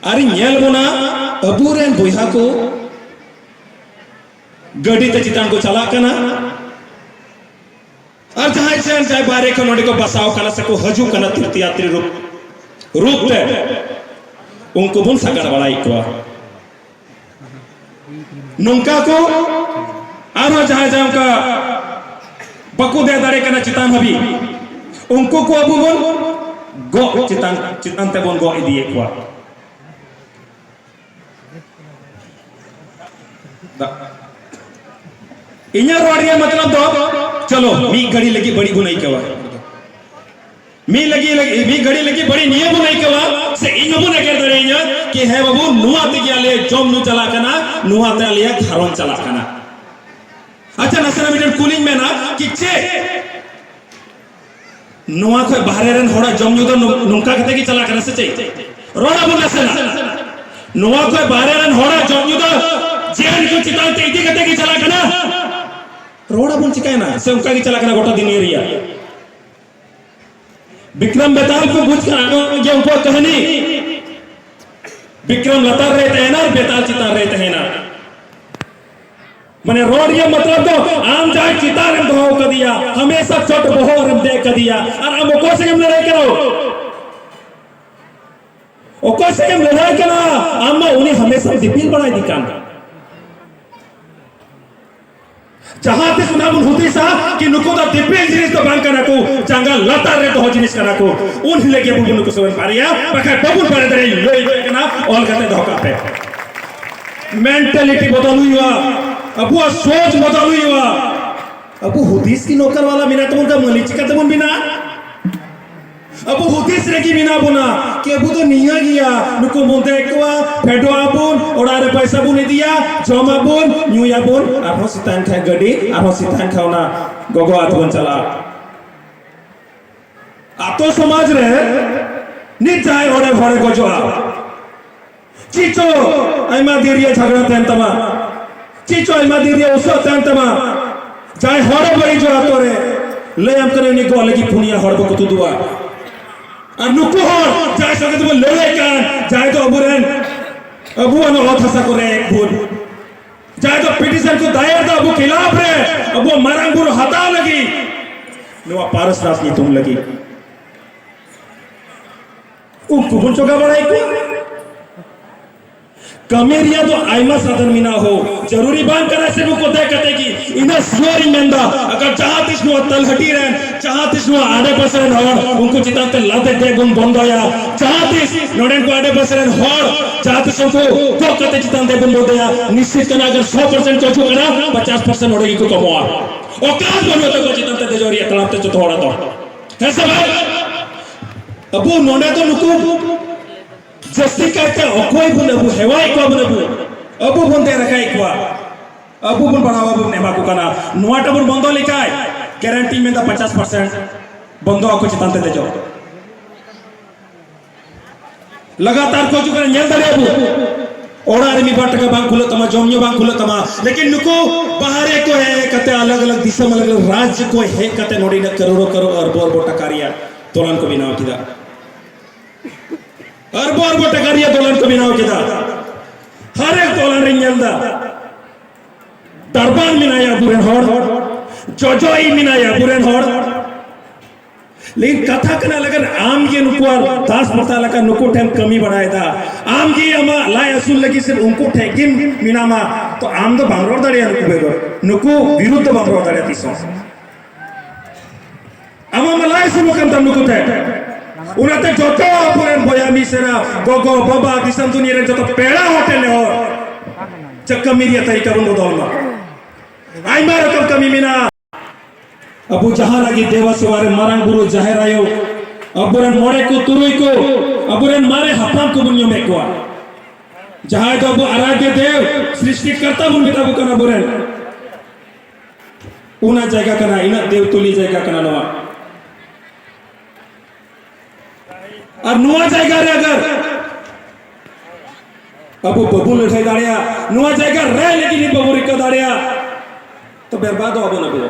ᱟᱨᱤᱧ ᱧᱮᱞ ᱵᱚᱱᱟ ᱟᱵᱚᱨᱮᱱ ᱵᱚᱭᱦᱟ ᱠᱚ ᱜᱟᱹᱰᱤ ᱛᱮ ᱪᱮᱛᱟᱱ ᱠᱚ ᱪᱟᱞᱟᱜ ᱠᱟᱱᱟ, ᱟᱨ ᱡᱟᱦᱟᱸᱭ ᱪᱮ ᱡᱟᱦᱟᱸᱭ ᱵᱟᱦᱨᱮ ᱠᱷᱚᱱ ᱱᱚᱰᱮ ᱠᱚ ᱵᱟᱥᱟᱣ ᱠᱟᱱᱟ ᱥᱮ ᱠᱚ ᱦᱤᱡᱩᱜ ᱠᱟᱱᱟ ᱛᱤᱨᱛᱷᱚ ᱭᱟᱛᱨᱤ ᱨᱩᱯ, ᱨᱩᱯ ᱛᱮ, ᱩᱱᱠᱩ ᱵᱚᱱ ᱥᱟᱜᱟᱲ ᱵᱟᱲᱟᱭᱮᱫ ᱠᱚᱣᱟ᱾ ᱱᱚᱝᱠᱟ ᱠᱚ ᱟᱨᱦᱚᱸ ᱡᱟᱦᱟᱸᱭ ᱡᱟᱦᱟᱸᱭ ᱚᱱᱠᱟ ᱵᱟᱠᱚ ᱫᱮᱡ ᱫᱟᱲᱮ ᱠᱟᱱᱟ ᱪᱮᱛᱟᱱ ᱦᱟᱹᱵᱤᱡ, ᱩᱱᱠᱩ ᱠᱚ ᱟᱵᱚ ᱵᱚᱱ ᱜᱚᱜ ᱪᱮᱛᱟᱱ ᱪᱮᱛᱟᱱ ᱛᱮᱵᱚᱱ ᱜᱚᱜ ᱤᱫᱤᱭᱮᱫ ᱠᱚᱣᱟ᱾ ᱫᱟ-, ᱤᱧᱟᱹᱜ ᱨᱚᱲ ᱨᱮᱭᱟᱜ ᱢᱚᱛᱞᱚᱵ ᱫᱚ, ᱪᱚᱞᱚ, ᱢᱤᱫ ᱜᱷᱟᱹᱲᱤ ᱞᱟᱹᱜᱤᱫ ᱵᱟᱹᱲᱤᱡ ᱵᱚᱱ ᱟᱹᱭᱠᱟᱹᱣᱟ᱾ ᱢᱤᱫ ᱞᱟᱹᱜᱤᱫ, ᱞᱟᱹᱜᱤᱫ, ᱢᱤᱫ ᱜᱷᱟᱹᱲᱤ ᱞᱟᱹᱜᱤᱫ ᱵᱟᱹᱲᱤᱡ ᱱᱤᱭᱟᱹ ᱵᱚᱱ ᱟᱹᱭᱠᱟᱹᱣᱟ, ᱥᱮ ᱤᱧ ᱦᱚᱸᱵᱚᱱ ᱮᱜᱮᱨ ᱫᱟᱲᱮᱭᱟᱹᱧᱟ ᱠᱤ, "ᱦᱮᱸ ᱵᱟᱹᱵᱩ, ᱱᱚᱣᱟ ᱛᱮᱜᱮ ᱟᱞᱮᱭᱟᱜ ᱡᱚᱢ ᱧᱩ ᱪᱟᱞᱟᱜ ᱠᱟᱱᱟ, ᱱᱚᱣᱟ ᱛᱮ ᱟᱞᱮᱭᱟᱜ ᱜᱷᱟᱨᱚᱸᱡᱽ ᱪᱟᱞᱟᱜ ᱠᱟᱱᱟ᱾" ᱟᱪᱪᱷᱟ, ᱱᱟᱥᱮᱱᱟᱜ ᱢᱤᱫᱴᱮᱱ ᱠᱩᱞᱤᱧ ᱢᱮᱱᱟ ᱠᱤ, ᱪᱮᱫ ᱱᱚᱣᱟ ᱠᱷᱚᱱ ᱵᱟᱦᱨᱮ ᱨᱮᱱ ᱦᱚᱲᱟᱜ ᱡᱚᱢ ᱧᱩ ᱫᱚ ᱱᱚ-, ᱱᱚᱝᱠᱟ ᱠᱟᱛᱮ ᱜᱮ ᱪᱟᱞᱟᱜ ᱠᱟᱱᱟ ᱥᱮ ᱪᱮᱫ? ᱨᱚᱲ ᱟᱵᱚᱱ ᱱᱟᱥᱮᱱᱟᱜ᱾ ᱱᱚᱣᱟ ᱠᱷᱚᱱ ᱵᱟᱦᱨᱮ ᱨᱮᱱ ᱦᱚᱲᱟᱜ ᱡᱚᱢ ᱧᱩ ᱫᱚ ᱡᱮᱞ ᱠᱚ ᱪᱮᱛᱟᱱ ᱛᱮ ᱤᱫᱤ ᱠᱟᱛᱮ ᱜᱮ ᱪᱟᱞᱟᱜ ᱠᱟᱱᱟ? ᱨᱚᱲ ᱟᱵᱚᱱ ᱪᱤᱠᱟᱭᱱᱟ? ᱥᱮ ᱚᱱᱠᱟ ᱜᱮ ᱪᱟᱞᱟᱜ ᱠᱟᱱᱟ ᱜᱚᱴᱟ ᱫᱩᱱᱤᱭᱟᱹ ᱨᱮᱭᱟᱜ? ᱵᱤᱠᱨᱚᱢ ᱵᱮᱛᱟᱞ ᱠᱚ ᱵᱩᱡᱽ ᱠᱟᱜᱼᱟ ᱡᱮ ᱩᱱᱠᱩᱣᱟᱜ ᱠᱟᱹᱦᱱᱤ, ᱵᱤᱠᱨᱚᱢ ᱞᱟᱛᱟᱨ ᱨᱮ ᱛᱟᱦᱮᱱᱟ ᱟᱨ ᱵᱮᱛᱟᱞ ᱪᱮᱛᱟᱱ ᱨᱮ ᱛᱟᱦᱮᱱᱟ᱾ ᱢᱟᱱᱮ, ᱨᱚᱲ ᱨᱮᱭᱟᱜ ᱢᱚᱛᱞᱚᱵ ᱫᱚ, ᱟᱢ ᱡᱟᱦᱟᱸᱭ ᱪᱮᱛᱟᱱ ᱨᱮᱢ ᱫᱚᱦᱚ ᱠᱟᱫᱮᱭᱟ, ᱦᱟᱢᱮᱥᱟ ᱪᱚᱴ ᱵᱚᱦᱚᱜ ᱨᱮᱢ ᱫᱮᱡ ᱠᱟᱫᱮᱭᱟ, ᱟᱨ ᱟᱢ ᱚᱠᱚᱭ ᱥᱮᱫ ᱮᱢ ᱞᱟᱹᱲᱦᱟᱹᱭ ᱠᱟᱱᱟ? ᱚᱠᱚᱭ ᱥᱮᱫ ᱮᱢ ᱞᱟᱹᱲᱦᱟᱹᱭ ᱠᱟᱱᱟ? ᱟᱢ ᱢᱟ ᱩᱱᱤ ᱦᱟᱢᱮᱥᱟᱢ ᱫᱤᱯᱤᱞ ᱵᱟᱲᱟᱭᱮᱫᱮ ᱠᱟᱱ᱾ ᱡᱟᱦᱟᱸ ᱛᱤᱥ ᱚᱱᱟ ᱵᱚᱱ ᱦᱩᱫᱤᱥᱟ ᱠᱤ ᱱᱩᱠᱩ ᱫᱚ ᱫᱤᱯᱤᱞ ᱡᱤᱱᱤᱥ ᱫᱚ ᱵᱟᱝ ᱠᱟᱱᱟ ᱠᱚ, ᱡᱟᱸᱜᱟ ᱞᱟᱛᱟᱨ ᱨᱮ ᱫᱚᱦᱚ ᱡᱤᱱᱤᱥ ᱠᱟᱱᱟ ᱠᱚ᱾ ᱩᱱ ᱦᱤᱞᱳᱜ ᱜᱮ ᱟᱵᱚ ᱵᱚᱱ ᱱᱩᱠᱩ ᱥᱚᱸᱜᱮ ᱵᱚᱱ ᱯᱟᱨᱮᱭᱟ, ᱵᱟᱠᱷᱟᱱ ᱵᱟᱵᱚᱱ ᱯᱟᱨᱮ ᱫᱟᱲᱮᱭᱟᱜᱼᱟ᱾ ᱞᱟᱹᱭ ᱦᱩᱭᱩᱜ ᱠᱟᱱᱟ, ᱚᱞ ᱠᱟᱛᱮ ᱫᱚᱦᱚ ᱠᱟᱜ ᱯᱮ᱾ ᱢᱮᱱᱴᱟᱞᱤᱴᱤ ᱵᱚᱫᱚᱞ ᱦᱩᱭᱩᱜᱼᱟ, ᱟᱵᱚᱣᱟᱜ ᱥᱚᱪ ᱵᱚᱫᱚᱞ ᱦᱩᱭᱩᱜᱼᱟ᱾ ᱟᱵᱚ ᱦᱩᱫᱤᱥ ᱜᱮ ᱱᱚᱝᱠᱟᱱ ᱵᱟᱞᱟ ᱢᱮᱱᱟᱜ ᱛᱟᱵᱚᱱ ᱠᱷᱟᱱ ᱢᱟᱹᱞᱤᱠ ᱪᱤᱠᱟᱹ ᱛᱮᱵᱚᱱ ᱵᱮᱱᱟᱜᱼᱟ? ᱟᱵᱚ ᱦᱩᱫᱤᱥ ᱨᱮᱜᱮ ᱢᱮᱱᱟᱜ ᱵᱚᱱᱟ ᱠᱤ ᱟᱵᱚ ᱫᱚ ᱱᱤᱭᱟᱹ ᱜᱮᱭᱟ, ᱱᱩᱠᱩ ᱵᱚᱱ ᱫᱮᱡ ᱠᱚᱣᱟ, ᱯᱷᱮᱰᱚᱜ ᱟᱵᱚᱱ, ᱚᱲᱟᱜ ᱨᱮ ᱯᱚᱭᱥᱟ ᱵᱚᱱ ᱤᱫᱤᱭᱟ, ᱡᱚᱢ ᱟᱵᱚᱱ, ᱧᱩᱭᱟᱵᱚᱱ, ᱟᱨᱦᱚᱸ ᱥᱮᱛᱟᱜ ᱮᱱ ᱠᱷᱟᱱ ᱜᱟᱹᱰᱤ, ᱟᱨᱦᱚᱸ ᱥᱮᱛᱟᱜ ᱮᱱ ᱠᱷᱟᱱ ᱚᱱᱟ ᱜᱚᱜᱚ ᱟᱹᱛᱩ ᱵᱚᱱ ᱪᱟᱞᱟᱜᱼᱟ᱾ ᱟᱛᱳ ᱥᱚᱢᱟᱡᱽ ᱨᱮ ᱱᱤᱛ ᱡᱟᱦᱟᱸᱭ ᱦᱚᱲᱮ, ᱦᱚᱲᱮ ᱜᱚᱡᱚᱜᱼᱟ, ᱪᱮᱫ ᱪᱚ ᱟᱭᱢᱟ ᱫᱤᱱ ᱨᱮᱭᱟᱜ ᱡᱷᱟᱜᱽᱲᱟ ᱛᱟᱦᱮᱱ ᱛᱟᱢᱟ, ᱪᱮᱫ ᱪᱚ ᱟᱭᱢᱟ ᱫᱤᱱ ᱨᱮᱭᱟᱜ ᱩᱥᱟᱹᱫ ᱛᱟᱦᱮᱱ ᱛᱟᱢᱟ, ᱡᱟᱦᱟᱸᱭ ᱦᱚᱲᱮ ᱵᱟᱹᱲᱤᱡᱚᱜᱼᱟ ᱟᱛᱳ ᱨᱮ, ᱞᱟᱹᱭᱟᱢ ᱠᱟᱹᱱᱟᱹᱧ, ᱩᱱᱤ ᱜᱚᱜ ᱞᱟᱹᱜᱤᱫ ᱯᱩᱱᱭᱟ ᱦᱚᱲ ᱵᱟᱠᱚ ᱛᱩᱫᱩᱜᱼᱟ᱾ ᱟᱨ ᱱᱩᱠᱩ ᱦᱚᱲ ᱡᱟᱦᱟᱸᱭ ᱥᱚᱸᱜᱮ ᱛᱮᱵᱚᱱ ᱞᱟᱹᱲᱦᱟᱹᱭ ᱠᱟᱱ, ᱡᱟᱦᱟᱸᱭ ᱫᱚ ᱟᱵᱚᱨᱮᱱ, ᱟᱵᱚᱣᱟᱜ ᱱᱚᱣᱟ ᱚᱛ ᱦᱟᱥᱟ ᱠᱚᱨᱮ ᱵᱚᱱ, ᱡᱟᱦᱟᱸᱭ ᱫᱚ ᱯᱤᱴᱤᱥᱚᱱ ᱠᱚ ᱫᱟᱭᱮᱨ ᱫᱟ ᱟᱵᱚ ᱠᱷᱤᱞᱟᱯ ᱨᱮ, ᱟᱵᱚ ᱢᱟᱨᱟᱝ ᱵᱩᱨᱩ ᱦᱟᱛᱟᱣ ᱞᱟᱹᱜᱤᱫ, ᱱᱚᱣᱟ ᱯᱟᱨᱥᱱᱟᱛᱷ ᱧᱩᱛᱩᱢ ᱞᱟᱹᱜᱤᱫ, ᱩᱱᱠᱩ ᱵᱚᱱ ᱪᱚᱜᱟ ᱵᱟᱲᱟᱭᱮᱫ ᱠᱚᱣᱟ᱾ ᱠᱟᱹᱢᱤ ᱨᱮᱭᱟᱜ ᱫᱚ ᱟᱭᱢᱟ ᱥᱟᱫᱷᱟᱱ ᱢᱮᱱᱟᱜᱼᱟ ᱦᱳ᱾ ᱡᱟᱹᱨᱩᱨᱤ ᱵᱟᱝ ᱠᱟᱱᱟ ᱥᱮ ᱱᱩᱠᱩ ᱛᱟᱦᱮᱸ ᱠᱟᱛᱮ ᱜᱮ᱾ ᱤᱱᱟᱹ sure ᱤᱧ ᱢᱮᱱᱫᱟ, ᱟᱜᱟᱨ ᱡᱟᱦᱟᱸ ᱛᱤᱥ ᱱᱚᱣᱟ ᱛᱟᱞᱦᱟᱹᱴᱤ ᱨᱮᱱ, ᱡᱟᱦᱟᱸ ᱛᱤᱥ ᱱᱚᱣᱟ ᱟᱰᱮ ᱯᱟᱥᱮ ᱨᱮᱱ ᱦᱚᱲ ᱩᱱᱠᱩ ᱪᱮᱛᱟᱱ ᱛᱮ ᱞᱟᱫᱮ ᱫᱮᱡ ᱵᱚᱱ ᱵᱚᱱᱫᱚᱭᱟ, ᱡᱟᱦᱟᱸ ᱛᱤᱥ ᱱᱚᱰᱮᱱ ᱠᱚ ᱟᱰᱮ ᱯᱟᱥᱮ ᱨᱮᱱ ᱦᱚᱲ ᱡᱟᱦᱟᱸ ᱛᱤᱥ ᱩᱱᱠᱩ ᱜᱚᱜ ᱠᱟᱛᱮ ᱪᱮᱛᱟᱱ ᱫᱮᱡ ᱵᱚᱱ ᱵᱚᱱᱫᱚᱭᱟ, ᱱᱤᱥᱪᱤᱛ ᱠᱟᱱᱟ, ᱟᱜᱟᱨ ᱥᱚ percent ᱠᱚ ᱦᱤᱡᱩᱜ ᱠᱟᱱᱟ, ᱯᱚᱪᱟᱥ percent ᱱᱚᱰᱮ ᱜᱮᱠᱚ ᱠᱚᱢᱚᱜᱼᱟ᱾ ᱚᱠᱟᱥ ᱵᱟᱹᱱᱩᱜ ᱛᱟᱠᱚᱣᱟ ᱪᱮᱛᱟᱱ ᱛᱮ ᱫᱮᱡᱚᱜ ᱨᱮᱭᱟᱜ ᱛᱟᱲᱟᱢ ᱛᱮ ᱡᱚᱛᱚ ᱦᱚᱲᱟᱜ ᱫᱚ᱾ ᱦᱮᱸ ᱥᱮ ᱵᱟᱝ? ᱟᱵᱚ ᱱᱚᱰᱮ ᱫᱚ ᱱᱩᱠᱩ ᱡᱟᱹᱥᱛᱤ ᱠᱟᱭᱛᱮ ᱚᱠᱚᱭ ᱵᱚᱱ ᱟᱹᱵᱩ ᱦᱮᱣᱟᱭᱮᱫ ᱠᱚᱣᱟ ᱵᱚᱱ, ᱟᱵᱚ, ᱟᱵᱚ ᱵᱚᱱ ᱫᱮᱡ ᱨᱟᱠᱟᱵᱮᱫ ᱠᱚᱣᱟ, ᱟᱵᱚ ᱵᱚᱱ ᱵᱟᱲᱦᱟᱣ ᱟᱵᱚᱱ ᱮᱢᱟ ᱠᱚ ᱠᱟᱱᱟ᱾ ᱱᱚᱣᱟᱴᱟᱜ ᱵᱚᱱ ᱵᱚᱱᱫᱚ ᱞᱮᱠᱷᱟᱡ guarantee ᱢᱮᱱᱫᱟ ᱯᱚᱪᱟᱥ percent ᱵᱚᱱᱫᱚ ᱟᱠᱚ ᱪᱮᱛᱟᱱ ᱛᱮ ᱫᱮᱡᱚᱜ᱾ ᱞᱟᱜᱟᱛᱟᱨ ᱠᱚ ᱦᱤᱡᱩᱜ ᱠᱟᱱᱟ, ᱧᱮᱞ ᱫᱟᱲᱮᱭᱟᱜᱼᱟ ᱵᱚᱱ᱾ ᱚᱲᱟᱜ ᱨᱮ ᱢᱤᱫ ᱵᱟᱨ ᱴᱟᱠᱟ ᱵᱟᱝ ᱠᱩᱞᱟᱹᱜ ᱛᱟᱢᱟ, ᱡᱚᱢ ᱧᱩ ᱵᱟᱝ ᱠᱩᱞᱟᱹᱜ ᱛᱟᱢᱟ, ᱞᱮᱠᱤᱱ ᱱᱩᱠᱩ ᱵᱟᱦᱨᱮ ᱠᱚ ᱦᱮᱡ ᱠᱟᱛᱮ, ᱟᱞᱟᱜᱽ ᱟᱞᱟᱜᱽ ᱫᱤᱥᱚᱢ, ᱟᱞᱟᱜᱽ ᱟᱞᱟᱜᱽ ᱨᱟᱡᱽ ᱠᱚ ᱦᱮᱡ ᱠᱟᱛᱮ ᱱᱚᱰᱮ ᱤᱱᱟᱹᱜ ᱠᱟᱨᱳᱲ ᱠᱟᱨᱳᱲ, ᱟᱨᱵᱚ ᱟᱨᱵᱚ ᱴᱟᱠᱟ ᱨᱮᱭᱟᱜ ᱫᱚᱞᱟᱱ ᱠᱚ ᱵᱮᱱᱟᱣ ᱠᱮᱫᱟ᱾ ᱟᱨᱵᱚ ᱟᱨᱵᱚ ᱴᱟᱠᱟ ᱨᱮᱭᱟᱜ ᱫᱚᱞᱟᱱ ᱠᱚ ᱵᱮᱱᱟᱣ ᱠᱮᱫᱟ᱾ ᱦᱟᱨ ᱮᱠ ᱫᱚᱞᱟᱱ ᱨᱤᱧ ᱧᱮᱞ ᱮᱫᱟ, ᱫᱟᱨᱵᱟᱨ ᱢᱮᱱᱟᱭᱟ ᱟᱵᱚᱨᱮᱱ ᱦᱚᱲ, ᱡᱚᱡᱚᱭ ᱢᱮᱱᱟᱭᱟ ᱟᱵᱚᱨᱮᱱ ᱦᱚᱲ᱾ ᱞᱮᱠᱤᱱ ᱠᱟᱛᱷᱟ ᱠᱟᱱᱟ, ᱞᱮᱠᱤᱱ ᱟᱢ ᱜᱮ ᱱᱩᱠᱩᱣᱟᱜ ᱫᱟᱥ ᱯᱨᱚᱛᱷᱟ ᱞᱮᱠᱟ ᱱᱩᱠᱩ ᱴᱷᱮᱱ ᱠᱟᱹᱢᱤ ᱵᱟᱲᱟᱭᱮᱫᱟ, ᱟᱢ ᱜᱮ ᱟᱢᱟᱜ ᱞᱟᱡ ᱟᱹᱥᱩᱞ ᱞᱟᱹᱜᱤᱫ ᱥᱮ ᱩᱱᱠᱩ ᱴᱷᱮᱱ ᱜᱮᱢ ᱢᱮᱱᱟᱢᱟ, ᱛᱚ ᱟᱢ ᱫᱚ ᱵᱟᱢ ᱨᱚᱲ ᱫᱟᱲᱮᱭᱟᱜᱼᱟ ᱱᱩᱠᱩ ᱵᱮᱜᱚᱨ, ᱱᱩᱠᱩ ᱵᱤᱨᱩᱫᱷ ᱫᱚ ᱵᱟᱢ ᱨᱚᱲ ᱫᱟᱲᱮᱭᱟᱜᱼᱟ ᱛᱤᱥ ᱦᱚᱸ᱾ ᱟᱢᱟᱜ ᱢᱟ ᱞᱟᱡ ᱟᱹᱥᱩᱞ ᱠᱟᱱ ᱛᱟᱢ ᱱᱩᱠᱩ ᱴᱷᱮᱱ᱾ ᱚᱱᱟᱛᱮ ᱡᱚᱛᱚ ᱟᱵᱚᱨᱮᱱ ᱵᱚᱭᱦᱟ ᱢᱤᱥᱨᱟ, ᱜᱚᱜᱚ, ᱵᱟᱵᱟ, ᱫᱤᱥᱚᱢ ᱫᱩᱱᱤᱭᱟᱹ ᱨᱮᱱ ᱡᱚᱛᱚ ᱯᱮᱲᱟ ᱦᱚᱲ ᱴᱷᱮᱱ ᱱᱮᱦᱚᱨ, ᱡᱮ ᱠᱟᱹᱢᱤ ᱨᱮᱭᱟᱜ ᱛᱟᱹᱨᱤᱠᱟ ᱵᱚᱱ ᱵᱚᱫᱚᱞ ᱢᱟ᱾ ᱟᱭᱢᱟ ᱨᱚᱠᱚᱢ ᱠᱟᱹᱢᱤ ᱢᱮᱱᱟᱜᱼᱟ᱾ ᱟᱵᱚ ᱡᱟᱦᱟᱸ ᱞᱟᱹᱜᱤᱫ ᱫᱮᱵᱟ ᱥᱮᱵᱟ ᱨᱮ ᱢᱟᱨᱟᱝ ᱵᱩᱨᱩ, ᱡᱟᱦᱮᱨ ᱟᱭᱳ, ᱟᱵᱚᱨᱮᱱ ᱢᱚᱬᱮ ᱠᱚ ᱛᱩᱨᱩᱭ ᱠᱚ, ᱟᱵᱚᱨᱮᱱ ᱢᱟᱨᱮ ᱦᱟᱯᱲᱟᱢ ᱠᱚᱵᱚᱱ ᱧᱩᱢᱮᱫ ᱠᱚᱣᱟ, ᱡᱟᱦᱟᱸᱭ ᱫᱚ ᱟᱵᱚ ᱟᱨᱟᱫᱷᱭᱚ ᱫᱮᱵ, ᱥᱨᱤᱥᱴᱤ ᱠᱟᱨᱛᱟ ᱵᱚᱱ ᱢᱮᱛᱟ ᱠᱚ ᱠᱟᱱᱟ ᱟᱵᱚᱨᱮᱱ᱾ ᱚᱱᱟ ᱡᱟᱭᱜᱟ ᱠᱟᱱᱟ, ᱤᱱᱟᱹᱜ ᱫᱮᱣᱛᱩᱞᱤ ᱡᱟᱭᱜᱟ ᱠᱟᱱᱟ ᱱᱚᱣᱟ᱾ ᱟᱨ ᱱᱚᱣᱟ ᱡᱟᱭᱜᱟ ᱨᱮ ᱟᱜᱟᱨ ᱟᱵᱚ ᱵᱟᱵᱚ ᱞᱟᱹᱲᱦᱟᱹᱭ ᱫᱟᱲᱮᱭᱟᱜᱼᱟ, ᱱᱚᱣᱟ ᱡᱟᱭᱜᱟ ᱨᱮ ᱞᱟᱹᱜᱤᱫ ᱵᱟᱵᱚ ᱨᱤᱠᱟᱹ ᱫᱟᱲᱮᱭᱟᱜᱼᱟ, ᱛᱚ ᱵᱮᱨᱵᱟᱫᱚᱜ ᱟᱵᱚᱱ ᱟᱵᱚ᱾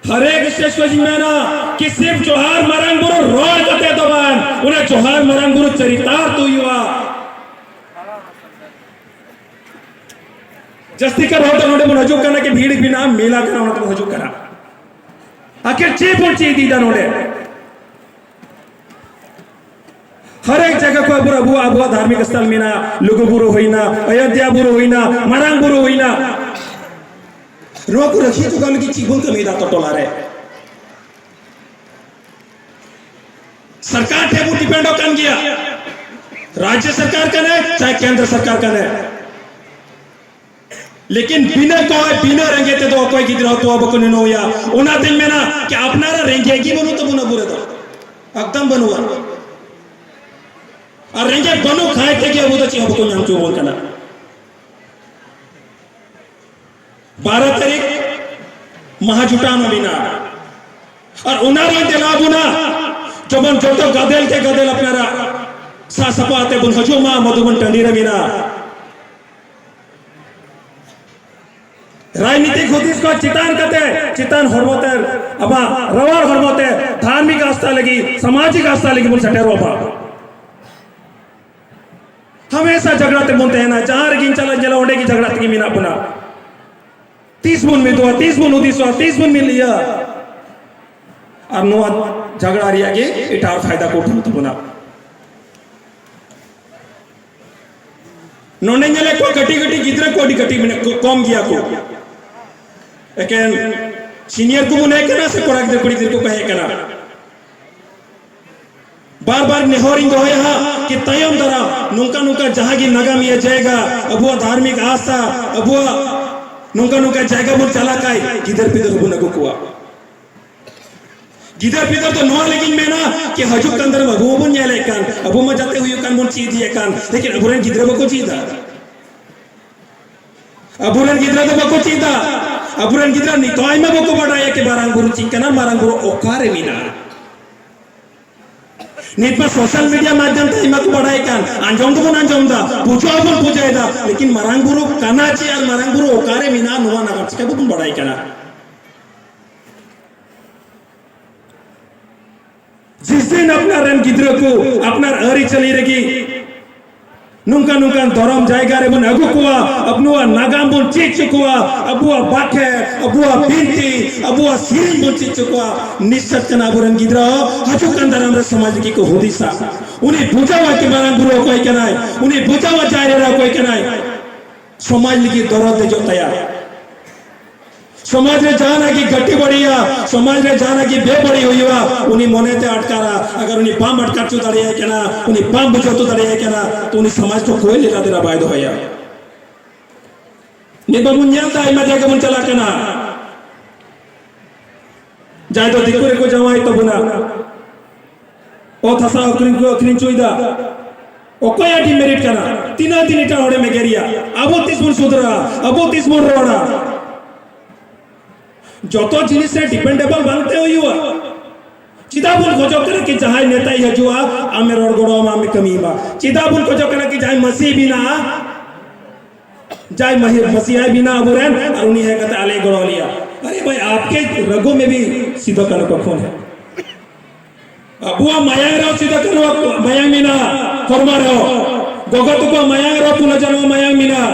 ᱦᱟᱨᱮᱠ ᱥᱴᱮᱡ ᱠᱷᱚᱱ ᱤᱧ ᱢᱮᱱᱟ ᱠᱤ ᱥᱤᱨᱯ ᱡᱚᱦᱟᱨ ᱢᱟᱨᱟᱝ ᱵᱩᱨᱩ ᱨᱚᱲ ᱠᱟᱛᱮ ᱫᱚ ᱵᱟᱝ, ᱚᱱᱟ ᱡᱚᱦᱟᱨ ᱢᱟᱨᱟᱝ ᱵᱩᱨᱩ ᱪᱟᱨᱤᱛᱟᱨ ᱛᱚ ᱦᱩᱭᱩᱜᱼᱟ᱾ ᱡᱟᱹᱥᱛᱤ ᱠᱟᱨ ᱦᱚᱲ ᱫᱚ ᱱᱚᱰᱮ ᱵᱚᱱ ᱦᱤᱡᱩᱜ ᱠᱟᱱᱟ ᱠᱤ ᱵᱷᱤᱲ ᱢᱮᱱᱟᱜᱼᱟ, ᱢᱮᱞᱟ ᱠᱟᱱᱟ, ᱚᱱᱟ ᱛᱮᱵᱚᱱ ᱦᱤᱡᱩᱜ ᱠᱟᱱᱟ᱾ ᱟᱠᱷᱤᱨ ᱪᱮᱫ ᱵᱚᱱ ᱪᱮᱫ ᱤᱫᱤᱭᱮᱫᱟ ᱱᱚᱰᱮ? ᱦᱟᱨᱮᱠ ᱡᱟᱭᱜᱟ ᱠᱚ ᱟᱵᱚ, ᱟᱵᱚᱣᱟᱜ, ᱟᱵᱚᱣᱟᱜ ᱫᱷᱟᱨᱢᱤᱠ ᱥᱛᱷᱚᱞ ᱢᱮᱱᱟᱜᱼᱟ, ᱞᱩᱜᱩ ᱵᱩᱨᱩ ᱦᱩᱭᱱᱟ, ᱚᱭᱳᱫᱷᱭᱟ ᱵᱩᱨᱩ ᱦᱩᱭᱱᱟ, ᱢᱟᱨᱟᱝ ᱵᱩᱨᱩ ᱦᱩᱭᱱᱟ᱾ ᱱᱚᱣᱟ ᱠᱚ ᱨᱟᱹᱠᱷᱤᱭᱟᱹ ᱡᱚᱜᱟᱣ ᱞᱟᱹᱜᱤᱫ ᱪᱮᱫ ᱵᱚᱱ ᱠᱟᱹᱢᱤᱭᱮᱫᱟ ᱟᱛᱳ ᱴᱚᱞᱟ ᱨᱮ? ᱥᱚᱨᱠᱟᱨ ᱴᱷᱮᱱ ᱵᱚᱱ ᱰᱤᱯᱮᱱᱰᱚᱜ ᱠᱟᱱ ᱜᱮᱭᱟ, ᱨᱟᱡᱽᱡᱚ ᱥᱚᱨᱠᱟᱨ ᱠᱟᱱᱮ ᱪᱟᱦᱮ ᱠᱮᱱᱫᱨᱚ ᱥᱚᱨᱠᱟᱨ ᱠᱟᱱᱮ᱾ ᱞᱮᱠᱤᱱ ᱵᱤᱱᱟᱹ ᱠᱚᱭ, ᱵᱤᱱᱟᱹ ᱨᱮᱸᱜᱮᱡ ᱛᱮᱫᱚ ᱚᱠᱚᱭ ᱜᱤᱫᱽᱨᱟᱹ ᱦᱚᱸ ᱛᱚᱣᱟ ᱵᱟᱠᱚ ᱧᱩᱭᱟ᱾ ᱚᱱᱟᱛᱮᱧ ᱢᱮᱱᱟ ᱠᱤ ᱟᱯᱱᱟᱨᱟᱜ ᱨᱮᱸᱜᱮᱡ ᱜᱮ ᱵᱟᱹᱱᱩᱜ ᱛᱟᱵᱚᱱᱟ ᱟᱵᱚ ᱨᱮᱫᱚ, ᱮᱠᱫᱚᱢ ᱵᱟᱹᱱᱩᱜᱼᱟ᱾ ᱟᱨ ᱨᱮᱸᱜᱮᱡ ᱵᱟᱹᱱᱩᱜ ᱠᱷᱟᱡ ᱛᱮᱜᱮ ᱟᱵᱚ ᱫᱚ ᱪᱮᱫ ᱦᱚᱸ ᱵᱟᱠᱚ ᱧᱟᱢ ᱦᱚᱪᱚ ᱵᱚᱱ ᱠᱟᱱᱟ᱾ ᱵᱟᱨᱚ ᱛᱟᱹᱨᱤᱠᱷ ᱢᱟᱦᱟ ᱡᱩᱴᱟᱣ ᱱᱟ ᱢᱮᱱᱟᱜᱼᱟ᱾ ᱟᱨ ᱚᱱᱟ ᱨᱮ ᱫᱮᱞᱟ ᱵᱚᱱᱟ, ᱡᱮᱢᱚᱱ ᱡᱚᱛᱚ ᱜᱟᱫᱮᱞ ᱛᱮ ᱜᱟᱫᱮᱞ ᱟᱯᱱᱟᱨᱟᱜ ᱥᱟᱡ ᱥᱟᱯᱲᱟᱣ ᱟᱛᱮ ᱵᱚᱱ ᱦᱤᱡᱩᱜ ᱢᱟ ᱢᱚᱫᱷᱩᱵᱚᱱ ᱴᱟᱺᱰᱤ ᱨᱮ ᱢᱮᱱᱟᱜᱼᱟ᱾ ᱨᱟᱡᱽᱱᱤᱛᱤᱠ ᱦᱩᱫᱤᱥ ᱠᱚ ᱪᱮᱛᱟᱱ ᱠᱟᱛᱮ, ᱪᱮᱛᱟᱱ ᱦᱚᱲᱢᱚ ᱛᱮ, ᱟᱵᱚᱣᱟᱜ ᱨᱟᱣᱟᱞ ᱦᱚᱲᱢᱚ ᱛᱮ ᱫᱷᱟᱨᱢᱤᱠ ᱟᱥᱛᱷᱟ ᱞᱟᱹᱜᱤᱫ, ᱥᱟᱢᱟᱡᱤᱠ ᱟᱥᱛᱷᱟ ᱞᱟᱹᱜᱤᱫ ᱵᱚᱱ ᱥᱮᱴᱮᱨᱚᱜ ᱢᱟ᱾ ᱦᱟᱢᱮᱥᱟ ᱡᱷᱟᱜᱽᱲᱟ ᱛᱮᱵᱚᱱ ᱛᱟᱦᱮᱱᱟ, ᱡᱟᱦᱟᱸ ᱨᱮᱜᱮᱧ ᱪᱟᱞᱟᱜ ᱧᱮᱞᱟ ᱚᱸᱰᱮ ᱜᱮ ᱡᱷᱟᱜᱽᱲᱟ ᱛᱮᱜᱮ ᱢᱮᱱᱟᱜ ᱵᱚᱱᱟ᱾ ᱛᱤᱥ ᱵᱚᱱ ᱢᱤᱫᱚᱜᱼᱟ, ᱛᱤᱥ ᱵᱚᱱ ᱦᱩᱫᱤᱥᱚᱜᱼᱟ, ᱛᱤᱥ ᱵᱚᱱ ᱢᱤᱫ ᱤᱭᱟᱹ? ᱟᱨ ᱱᱚᱣᱟ ᱡᱷᱟᱜᱽᱲᱟ ᱨᱮᱭᱟᱜ ᱜᱮ ᱮᱴᱟᱜ ᱯᱷᱟᱭᱫᱟ ᱠᱚ ᱩᱴᱷᱟᱹᱣ ᱛᱟᱵᱚᱱᱟ᱾ ᱱᱚᱰᱮ ᱧᱮᱞᱮᱫ ᱠᱚᱣᱟ ᱠᱟᱹᱴᱤᱡ ᱠᱟᱹᱴᱤᱡ ᱜᱤᱫᱽᱨᱟᱹ ᱠᱚ ᱟᱹᱰᱤ ᱠᱟᱹᱴᱤᱡ ᱢᱮᱱᱟᱜ ᱠᱚ, ᱠᱚᱢ ᱜᱮᱭᱟ ᱠᱚ᱾ ᱮᱠᱮᱱ ᱥᱤᱱᱤᱭᱟᱨ ᱠᱚᱵᱚᱱ ᱦᱮᱡ ᱠᱟᱱᱟ ᱥᱮ ᱠᱚᱲᱟ ᱜᱤᱫᱽᱨᱟᱹ ᱠᱩᱲᱤ ᱜᱤᱫᱽᱨᱟᱹ ᱠᱚᱠᱚ ᱦᱮᱡ ᱠᱟᱱᱟ? ᱵᱟᱨ ᱵᱟᱨ ᱱᱮᱦᱚᱨᱤᱧ ᱫᱚᱦᱚᱭᱟ ᱦᱟᱸᱜ ᱠᱤ ᱛᱟᱭᱚᱢ ᱫᱟᱨᱟᱢ ᱱᱚᱝᱠᱟ ᱱᱚᱝᱠᱟ ᱡᱟᱦᱟᱸ ᱜᱮ ᱱᱟᱜᱟᱢᱤᱭᱟᱹ ᱡᱟᱭᱜᱟ, ᱟᱵᱚᱣᱟᱜ ᱫᱷᱟᱨᱢᱤᱠ ᱟᱥᱛᱷᱟ, ᱟᱵᱚᱣᱟᱜ ᱱᱚᱝᱠᱟ ᱱᱚᱝᱠᱟ ᱡᱟᱭᱜᱟ ᱵᱚᱱ ᱪᱟᱞᱟᱜ ᱠᱷᱟᱡ ᱜᱤᱫᱟᱹᱨ ᱯᱤᱫᱟᱹᱨ ᱵᱚᱱ ᱟᱹᱜᱩ ᱠᱚᱣᱟ᱾ ᱜᱤᱫᱟᱹᱨ ᱯᱤᱫᱟᱹᱨ ᱫᱚ ᱱᱚᱣᱟ ᱞᱟᱹᱜᱤᱫ ᱢᱮᱱᱟ ᱠᱤ ᱦᱤᱡᱩᱜ ᱠᱟᱱ ᱫᱟᱨᱟᱢ ᱟᱵᱚ ᱦᱚᱸᱵᱚᱱ ᱧᱮᱞᱮᱫ ᱠᱟᱱ, ᱟᱵᱚ ᱢᱟ ᱡᱟᱛᱮ ᱦᱩᱭᱩᱜ ᱠᱟᱱ ᱵᱚᱱ ᱪᱮᱫ ᱤᱫᱤᱭᱮᱫ ᱠᱟᱱ, ᱞᱮᱠᱤᱱ ᱟᱵᱚᱨᱮᱱ ᱜᱤᱫᱽᱨᱟᱹ ᱵᱟᱠᱚ ᱪᱮᱫᱟ᱾ ᱟᱵᱚᱨᱮᱱ ᱜᱤᱫᱽᱨᱟᱹ ᱫᱚ ᱵᱟᱠᱚ ᱪᱮᱫᱟ᱾ ᱟᱵᱚᱨᱮᱱ ᱜᱤᱫᱽᱨᱟᱹ ᱱᱤᱛᱚᱜ ᱟᱭᱢᱟ ᱵᱟᱠᱚ ᱵᱟᱰᱟᱭᱟ ᱠᱤ ᱢᱟᱨᱟᱝ ᱵᱩᱨᱩ ᱪᱮᱫ ᱠᱟᱱᱟ, ᱢᱟᱨᱟᱝ ᱵᱩᱨᱩ ᱚᱠᱟᱨᱮ ᱢᱮᱱᱟᱜᱼᱟ᱾ ᱱᱤᱛ ᱢᱟ ᱥᱳᱥᱟᱞ ᱢᱤᱰᱤᱭᱟ ᱢᱟᱫᱽᱫᱷᱚᱢ ᱛᱮ ᱟᱭᱢᱟ ᱠᱚ ᱵᱟᱰᱟᱭ ᱠᱟᱱ, ᱟᱸᱡᱚᱢ ᱫᱚᱵᱚᱱ ᱟᱸᱡᱚᱢ ᱫᱟ, ᱯᱩᱡᱟᱹ ᱦᱚᱸᱵᱚᱱ ᱯᱩᱡᱟᱹᱭᱮᱫᱟ, ᱞᱮᱠᱤᱱ ᱢᱟᱨᱟᱝ ᱵᱩᱨᱩ ᱠᱟᱱᱟ ᱪᱮᱫ ᱟᱨ ᱢᱟᱨᱟᱝ ᱵᱩᱨᱩ ᱚᱠᱟᱨᱮ ᱢᱮᱱᱟᱜᱼᱟ, ᱱᱚᱣᱟ ᱱᱟᱜᱟᱢ ᱪᱤᱠᱟ ᱵᱟᱵᱚᱱ ᱵᱟᱰᱟᱭ ᱠᱟᱱᱟ? ᱡᱤᱥ ᱫᱤᱱ ᱟᱯᱱᱟᱨ ᱨᱮᱱ ᱜᱤᱫᱽᱨᱟᱹ ᱠᱚ ᱟᱯᱱᱟᱨ ᱟᱹᱨᱤᱪᱟᱹᱞᱤ ᱨᱮᱜᱮ ᱱᱚᱝᱠᱟ ᱱᱚᱝᱠᱟᱱ ᱫᱷᱚᱨᱚᱢ ᱡᱟᱭᱜᱟ ᱨᱮᱵᱚᱱ ᱟᱹᱜᱩ ᱠᱚᱣᱟ, ᱟᱵᱚᱣᱟᱜ ᱱᱟᱜᱟᱢ ᱵᱚᱱ ᱪᱮᱫ ᱦᱚᱪᱚ ᱠᱚᱣᱟ, ᱟᱵᱚᱣᱟᱜ ᱵᱟᱠᱷᱮ, ᱟᱵᱚᱣᱟᱜ ᱵᱤᱱᱛᱤ, ᱟᱵᱚᱣᱟᱜ ᱥᱮᱨᱮᱧ ᱵᱚᱱ ᱪᱮᱫ ᱦᱚᱪᱚ ᱠᱚᱣᱟ, ᱱᱤᱥᱪᱚᱭ ᱠᱟᱱᱟ ᱟᱵᱚᱨᱮᱱ ᱜᱤᱫᱽᱨᱟᱹ ᱦᱚᱸ ᱦᱤᱡᱩᱜ ᱠᱟᱱ ᱫᱟᱨᱟᱢ ᱨᱮ ᱥᱚᱢᱟᱡᱽ ᱞᱟᱹᱜᱤᱫ ᱠᱚ ᱦᱩᱫᱤᱥᱟ᱾ ᱩᱱᱤ ᱵᱩᱡᱷᱟᱹᱣᱟ ᱠᱤ ᱢᱟᱨᱟᱝ ᱵᱩᱨᱩ ᱚᱠᱚᱭ ᱠᱟᱱᱟᱭ, ᱩᱱᱤ ᱵᱩᱡᱷᱟᱹᱣᱟ ᱡᱟᱦᱮᱨ ᱮᱨᱟ ᱚᱠᱚᱭ ᱠᱟᱱᱟᱭ᱾ ᱥᱚᱢᱟᱡᱽ ᱞᱟᱹᱜᱤᱫ ᱫᱚᱨᱚᱫ ᱫᱮᱡᱚᱜ ᱛᱟᱭᱟ᱾ ᱥᱚᱢᱟᱡᱽ ᱨᱮ ᱡᱟᱦᱟᱱᱟᱜ ᱜᱮ ᱜᱟᱹᱴᱤ ᱵᱟᱹᱲᱤᱡᱼᱟ, ᱥᱚᱢᱟᱡᱽ ᱨᱮ ᱡᱟᱦᱟᱱᱟᱜ ᱜᱮ ᱵᱮᱵᱟᱹᱲᱤᱡ ᱦᱩᱭᱩᱜᱼᱟ, ᱩᱱᱤ ᱢᱚᱱᱮᱛᱮ ᱟᱴᱠᱟᱨᱟ᱾ ᱟᱜᱟᱨ ᱩᱱᱤ ᱵᱟᱢ ᱟᱴᱠᱟᱨ ᱦᱚᱪᱚ ᱫᱟᱲᱮᱭᱟᱭ ᱠᱟᱱᱟ, ᱩᱱᱤ ᱵᱟᱢ ᱵᱩᱡᱷᱟᱹᱣ ᱦᱚᱪᱚ ᱫᱟᱲᱮᱭᱟᱭ ᱠᱟᱱᱟ, ᱛᱚ ᱩᱱᱤ ᱥᱚᱢᱟᱡᱽ ᱫᱚ ᱠᱚᱭ ᱞᱮᱠᱟ ᱫᱮᱨᱟ ᱵᱟᱭ ᱫᱚᱦᱚᱭᱟ᱾ ᱱᱤᱛ ᱵᱟᱵᱚᱱ ᱧᱮᱞ ᱮᱫᱟ, ᱟᱭᱢᱟ ᱡᱟᱭᱜᱟ ᱵᱚᱱ ᱪᱟᱞᱟᱜ ᱠᱟᱱᱟ, ᱡᱟᱦᱟᱸᱭ ᱫᱚ ᱫᱤᱠᱩ ᱨᱮᱠᱚ ᱡᱟᱶᱟᱭ ᱛᱟᱵᱚᱱᱟ, ᱚᱛ ᱦᱟᱥᱟ ᱟᱹᱠᱷᱨᱤᱧ ᱠᱚ ᱟᱹᱠᱷᱨᱤᱧ ᱦᱚᱪᱚᱭᱮᱫᱟ᱾ ᱚᱠᱚᱭᱟᱜ ᱰᱤᱢᱮᱨᱤᱴ ᱠᱟᱱᱟ? ᱛᱤᱱᱟᱹᱜ ᱫᱤᱱ ᱮᱴᱟᱜ ᱦᱚᱲᱮᱢ ᱮᱜᱮᱨᱮᱭᱟ? ᱟᱵᱚ ᱛᱤᱥ ᱵᱚᱱ ᱥᱩᱫᱷᱨᱟᱹᱜᱼᱟ? ᱟᱵᱚ ᱛᱤᱥ ᱵᱚᱱ ᱨᱚᱲᱟ? ᱡᱚᱛᱚ ᱡᱤᱱᱤᱥ ᱨᱮ ᱰᱤᱯᱮᱱᱰᱮᱵᱚᱞ ᱵᱟᱝ ᱛᱟᱦᱮᱸ ᱦᱩᱭᱩᱜᱼᱟ᱾ ᱪᱮᱫᱟᱜ ᱵᱚᱱ ᱠᱷᱚᱡᱚᱜ ᱠᱟᱱᱟ ᱠᱤ ᱡᱟᱦᱟᱸᱭ ᱱᱮᱛᱟᱭ ᱦᱤᱡᱩᱜᱼᱟ, ᱟᱢᱮ ᱨᱚᱲ ᱜᱚᱲᱚ ᱟᱢᱟ, ᱟᱢᱮ ᱠᱟᱹᱢᱤ ᱟᱢᱟ? ᱪᱮᱫᱟᱜ ᱵᱚᱱ ᱠᱷᱚᱡᱚᱜ ᱠᱟᱱᱟ ᱠᱤ ᱡᱟᱦᱟᱸᱭ ᱢᱟᱹᱥᱤ ᱵᱮᱱᱟᱜᱼᱟ, ᱡᱟᱦᱟᱸᱭ ᱢᱟᱹᱦᱤ-, ᱢᱟᱹᱥᱤᱭᱟᱭ ᱵᱮᱱᱟᱣ ᱟᱵᱚᱨᱮᱱ, ᱟᱨ ᱩᱱᱤ ᱦᱮᱡ ᱠᱟᱛᱮ ᱟᱞᱮ ᱜᱚᱲᱚ ᱞᱮᱭᱟ? ᱟᱨᱮ ᱵᱷᱟᱭ, ᱟᱯᱠᱮ ᱨᱟᱜᱚ ᱢᱮ ᱵᱷᱤ ᱥᱤᱫᱷᱩ ᱠᱟᱹᱱᱦᱩ ᱠᱟ ᱠᱷᱩᱱ ᱦᱮ᱾ ᱟᱵᱚᱣᱟᱜ ᱢᱟᱭᱟᱝ ᱨᱮᱦᱚᱸ ᱥᱤᱫᱷᱩ ᱠᱟᱹᱱᱦᱩᱣᱟᱜ ᱢᱟᱭᱟᱝ ᱢᱮᱱᱟᱜᱼᱟ, ᱦᱚᱲᱢᱚ ᱨᱮᱦᱚᱸ᱾ ᱜᱚᱜᱚ ᱛᱟᱠᱚᱣᱟᱜ ᱢᱟᱭᱟᱝ ᱨᱮᱦᱚᱸ ᱯᱷᱩᱞᱳ ᱡᱷᱟᱱᱚᱣᱟᱜ ᱢᱟᱭᱟᱝ ᱢᱮᱱᱟᱜᱼᱟ᱾